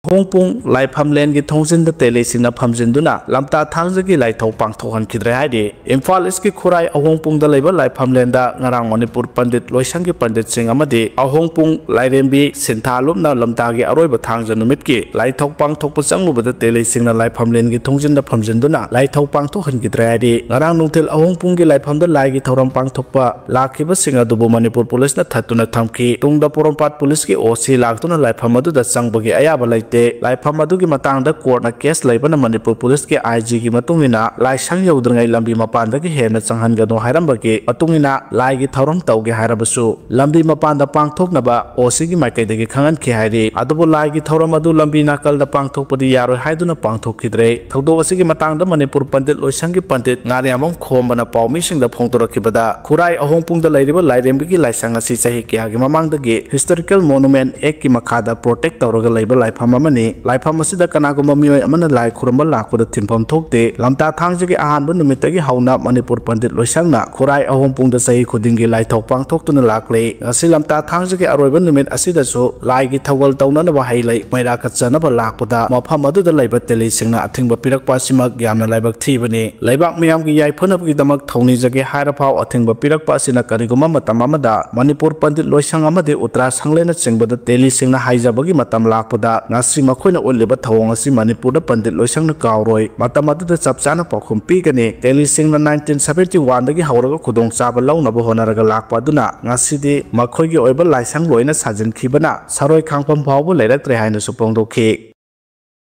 ꯑꯍꯣꯡꯄꯨꯡ ꯂꯥꯏꯐꯝꯂꯦꯟꯒꯤ ꯊꯣꯡꯖꯤꯟꯗ ꯇꯦꯂꯤꯁꯤꯡꯅ ꯐꯝꯖꯤꯟꯗꯨꯅ ꯂꯝꯇꯥ ꯊꯥꯡꯖꯒꯤ ꯂꯥꯏꯊꯧ ꯄꯥꯡꯊꯣꯛꯍꯟꯈꯤꯗ꯭ꯔꯦ ꯍꯥꯏꯔꯤ꯫ ꯏꯝꯐꯥꯜ ꯏꯁꯀꯤ ꯈꯨꯔꯥꯏ ꯑꯍꯣꯡꯄꯨꯡꯗ ꯂꯩꯕ ꯂꯥꯏꯐꯝꯂꯦꯟꯗ ꯉꯔꯥꯡ ꯃꯅꯤꯄꯨꯔ ꯄꯟꯗꯤꯠ ꯂꯣꯏꯁꯪꯒꯤ ꯄꯟꯗꯤꯠꯁꯤꯡ ꯑꯃꯗꯤ ꯑꯍꯣꯡꯄꯨꯡ ꯂꯥꯏꯔꯦꯝꯕꯤ ꯁꯤꯟꯊꯥ ꯂꯨꯞꯅ ꯂꯝꯇꯥꯒꯤ ꯑꯔꯣꯏꯕ ꯊꯥꯡꯖ ꯅꯨꯃꯤꯠꯀꯤ ꯂꯥꯏꯊꯧ ꯄꯥꯡꯊꯣꯛꯄ ꯆꯪꯂꯨꯕꯗ ꯇꯦꯂꯤꯁꯤꯡꯅ ꯂꯥꯏꯐꯝꯂꯦꯟꯒꯤ ꯊꯣꯡꯖꯤꯟꯗ ꯐꯝꯖꯤꯟꯗꯨꯅ ꯂꯥꯏꯊꯧ ꯄꯥꯡꯊꯣꯛꯍꯟꯈꯤꯗ꯭ꯔꯦ ꯍꯥꯏꯔꯤ꯫ ꯉꯔꯥꯡ ꯅꯨꯡꯊꯤꯜ ꯑꯍꯣꯡꯄꯨꯡꯒꯤ ꯂꯥꯏꯐꯝꯗ ꯂꯥꯏꯒꯤ ꯊꯧꯔꯝ ꯄꯥꯡꯊꯣꯛꯄ ꯂꯥꯛꯈꯤꯕꯁꯤꯡ ꯑꯗꯨꯕꯨ ꯃꯅꯤꯄꯨꯔ ꯄꯨꯂꯤꯁꯅ ꯊꯠꯇꯨꯅ ꯊꯝꯈꯤ꯫ ꯇꯨꯡꯗ ꯄꯣꯔꯣꯝꯄꯥꯠ ꯄꯨꯂꯤꯁꯀꯤ ꯑꯣ ꯁꯤ ꯂꯥꯛꯇꯨꯅ ꯂꯥꯏꯐꯝ ꯑꯗꯨꯗ ꯆꯪꯕꯒꯤ ꯑꯌꯥꯕ ꯂꯩꯇꯦ꯫ ꯂꯥꯏꯐꯝ ꯑꯗꯨꯒꯤ ꯃꯇꯥꯡꯗ ꯀꯣꯔꯠꯅ ꯀꯦꯁ ꯂꯩꯕꯅ ꯃꯅꯤꯄꯨꯔ ꯄꯨꯂꯤꯁꯀꯤ ꯑꯥꯏ ꯖꯤꯒꯤ ꯃꯇꯨꯡ ꯏꯟꯅ ꯂꯥꯏꯁꯪ ꯌꯧꯗ꯭ꯔꯤꯉꯩ ꯂꯝꯕꯤ ꯃꯄꯥꯟꯗꯒꯤ ꯍꯦꯟꯅ ꯆꯪꯍꯟꯒꯅꯨ ꯍꯥꯏꯔꯝꯕꯒꯤ ꯃꯇꯨꯡ ꯏꯟꯅ ꯂꯥꯏꯒꯤ ꯊꯧꯔꯝ ꯇꯧꯒꯦ ꯍꯥꯏꯔꯕꯁꯨ ꯂꯝꯕꯤ ꯃꯄꯥꯟꯗ ꯄꯥꯡꯊꯣꯛꯅꯕ ꯑꯣ ꯁꯤꯒꯤ ꯃꯥꯏꯀꯩꯗꯒꯤ ꯈꯪꯍꯟꯈꯤ ꯍꯥꯏꯔꯤ꯫ ꯑꯗꯨꯕꯨ ꯂꯥꯏꯒꯤ ꯊꯧꯔꯝ ꯑꯗꯨ ꯂꯝꯕꯤ ꯅꯥꯀꯜꯗ ꯄꯥꯡꯊꯣꯛꯄꯗꯤ ꯌꯥꯔꯣꯏ ꯍꯥꯏꯗꯨꯅ ꯄꯥꯡꯊꯣꯛꯈꯤꯗ꯭ꯔꯦ꯫ ꯊꯧꯗꯣꯛ ꯑꯁꯤꯒꯤ ꯃꯇꯥꯡꯗ ꯃꯅꯤꯄꯨꯔ ꯄꯟꯗꯤꯠ ꯂꯣꯏꯁꯪꯒꯤ ꯄꯟꯗꯤꯠ ꯉꯥꯔꯤꯌꯥꯝꯕꯝ ꯈꯣꯝꯕꯅ ꯄꯥꯎꯃꯤꯁꯤꯡꯗ ꯐꯣꯡꯗꯣꯔꯛꯈꯤꯕꯗ, ꯈꯨꯔꯥꯏ ꯑꯍꯣꯡꯄꯨꯡꯗ ꯂꯩꯔꯤꯕ ꯂꯥꯏꯔꯦꯝꯕꯤꯒꯤ ꯂꯥꯏꯁꯪ ꯑꯁꯤ ꯆꯍꯤ ꯀꯌꯥꯒꯤ ꯃꯃꯥꯡꯗꯒꯤ ꯍꯤꯁꯇꯣꯔꯤꯀꯦꯜ ꯃꯣꯅꯨꯃꯦꯟ ꯑꯦꯛꯀꯤ ꯃꯈꯥꯗ ꯄ꯭ꯔꯣꯇꯦꯛ ꯇꯧꯔꯒ ꯂꯩꯕ ꯂꯥꯏꯐꯝ ꯑꯃꯅꯤ꯫ ꯂꯥꯏꯐꯝ ꯑꯁꯤꯗ ꯀꯅꯥꯒꯨꯝꯕ ꯃꯤꯑꯣꯏ ꯑꯃꯅ ꯂꯥꯏ ꯈꯨꯔꯨꯝꯕ ꯂꯥꯛꯄꯗ ꯊꯤꯡꯐꯝ ꯊꯣꯛꯇꯦ꯫ ꯂꯝꯇꯥ ꯊꯥꯡꯖꯒꯤ ꯑꯍꯥꯟꯕ ꯅꯨꯃꯤꯠꯇꯒꯤ ꯍꯧꯅ ꯃꯅꯤꯄꯨꯔ ꯄꯟꯗꯤꯠ ꯂꯣꯏꯁꯪꯅ ꯈꯨꯔꯥꯏ ꯑꯍꯣꯡꯄꯨꯡꯗ ꯆꯍꯤ ꯈꯨꯗꯤꯡꯒꯤ ꯂꯥꯏꯊꯧ ꯄꯥꯡꯊꯣꯛꯇꯨꯅ ꯂꯥꯛꯂꯦ꯫ ꯉꯁꯤ ꯂꯝꯇꯥ ꯊꯥꯡꯖꯒꯤ ꯑꯔꯣꯏꯕ ꯅꯨꯃꯤꯠ ꯑꯁꯤꯗꯁꯨ ꯂꯥꯏꯒꯤ ꯊꯧꯒꯜ ꯇꯧꯅꯅꯕ ꯍꯩ ꯂꯩ ꯃꯩꯔꯥ ꯀꯠꯆꯅꯕ ꯂꯥꯛꯄꯗ ꯃꯐꯝ ꯑꯗꯨꯗ ꯂꯩꯕ ꯇꯦꯂꯤꯁꯤꯡꯅ ꯑꯊꯤꯡꯕ ꯄꯤꯔꯛꯄ ꯑꯁꯤꯃꯛ ꯌꯥꯝꯅ ꯂꯥꯏꯕꯛ ꯊꯤꯕꯅꯤ꯫ ꯂꯩꯕꯥꯛ ꯃꯤꯌꯥꯝꯒꯤ ꯌꯥꯏꯐꯅꯕꯒꯤꯗꯃꯛ ꯊꯧꯅꯤꯖꯒꯦ ꯍꯥꯏꯔꯐꯥꯎ ꯑꯊꯤꯡꯕ ꯄꯤꯔꯛꯄ ꯑꯁꯤꯅ ꯀꯔꯤꯒꯨꯝꯕ ꯃꯇꯝ ꯑꯃꯗ ꯃꯅꯤꯄꯨꯔ ꯄꯟꯗꯤꯠ ꯂꯣꯏꯁꯪ ꯑꯃꯗꯤ ꯎꯇ꯭ꯔꯥ ꯁꯪꯂꯦꯟꯅꯆꯤꯡꯕꯗ ꯇꯦꯂꯤꯁꯤꯡꯅ ꯍꯥꯏꯖꯕꯒꯤ ꯃꯇꯝ ꯂꯥꯛꯄꯗ ꯉꯁꯤ ꯃꯈꯣꯏꯅ ꯎꯠꯂꯤꯕ ꯊꯧꯑꯣꯡ ꯑꯁꯤ ꯃꯅꯤꯄꯨꯔꯗ ꯄꯟꯗꯤꯠ ꯂꯣꯏꯁꯪꯅ ꯀꯥꯎꯔꯣꯏ꯫ ꯃꯇꯝ ꯑꯗꯨꯗ ꯆꯞ ꯆꯥꯅ ꯄꯥꯎꯈꯨꯝ ꯄꯤꯒꯅꯤ꯫ ꯇꯦꯂꯤꯁꯤꯡꯅ ꯅꯥꯏꯟꯇꯤꯟ ꯁꯚꯦꯟꯇꯤ ꯋꯥꯟꯗꯒꯤ ꯍꯧꯔꯒ ꯈꯨꯗꯣꯡꯆꯥꯕ ꯂꯧꯅꯕ ꯍꯣꯠꯅꯔꯒ ꯂꯥꯛꯄ ꯑꯗꯨꯅ ꯉꯁꯤꯗꯤ ꯃꯈꯣꯏꯒꯤ ꯑꯣꯏꯕ ꯂꯥꯏꯁꯪ ꯂꯣꯏꯅ ꯁꯥꯖꯤꯟꯈꯤꯕꯅ ꯁꯔꯣꯏ ꯈꯥꯡꯐꯝ ꯐꯥꯎꯕ ꯂꯩꯔꯛꯇ꯭ꯔꯦ ꯍꯥꯏꯅꯁꯨ ꯐꯣꯡꯗꯣꯛꯈꯤ꯫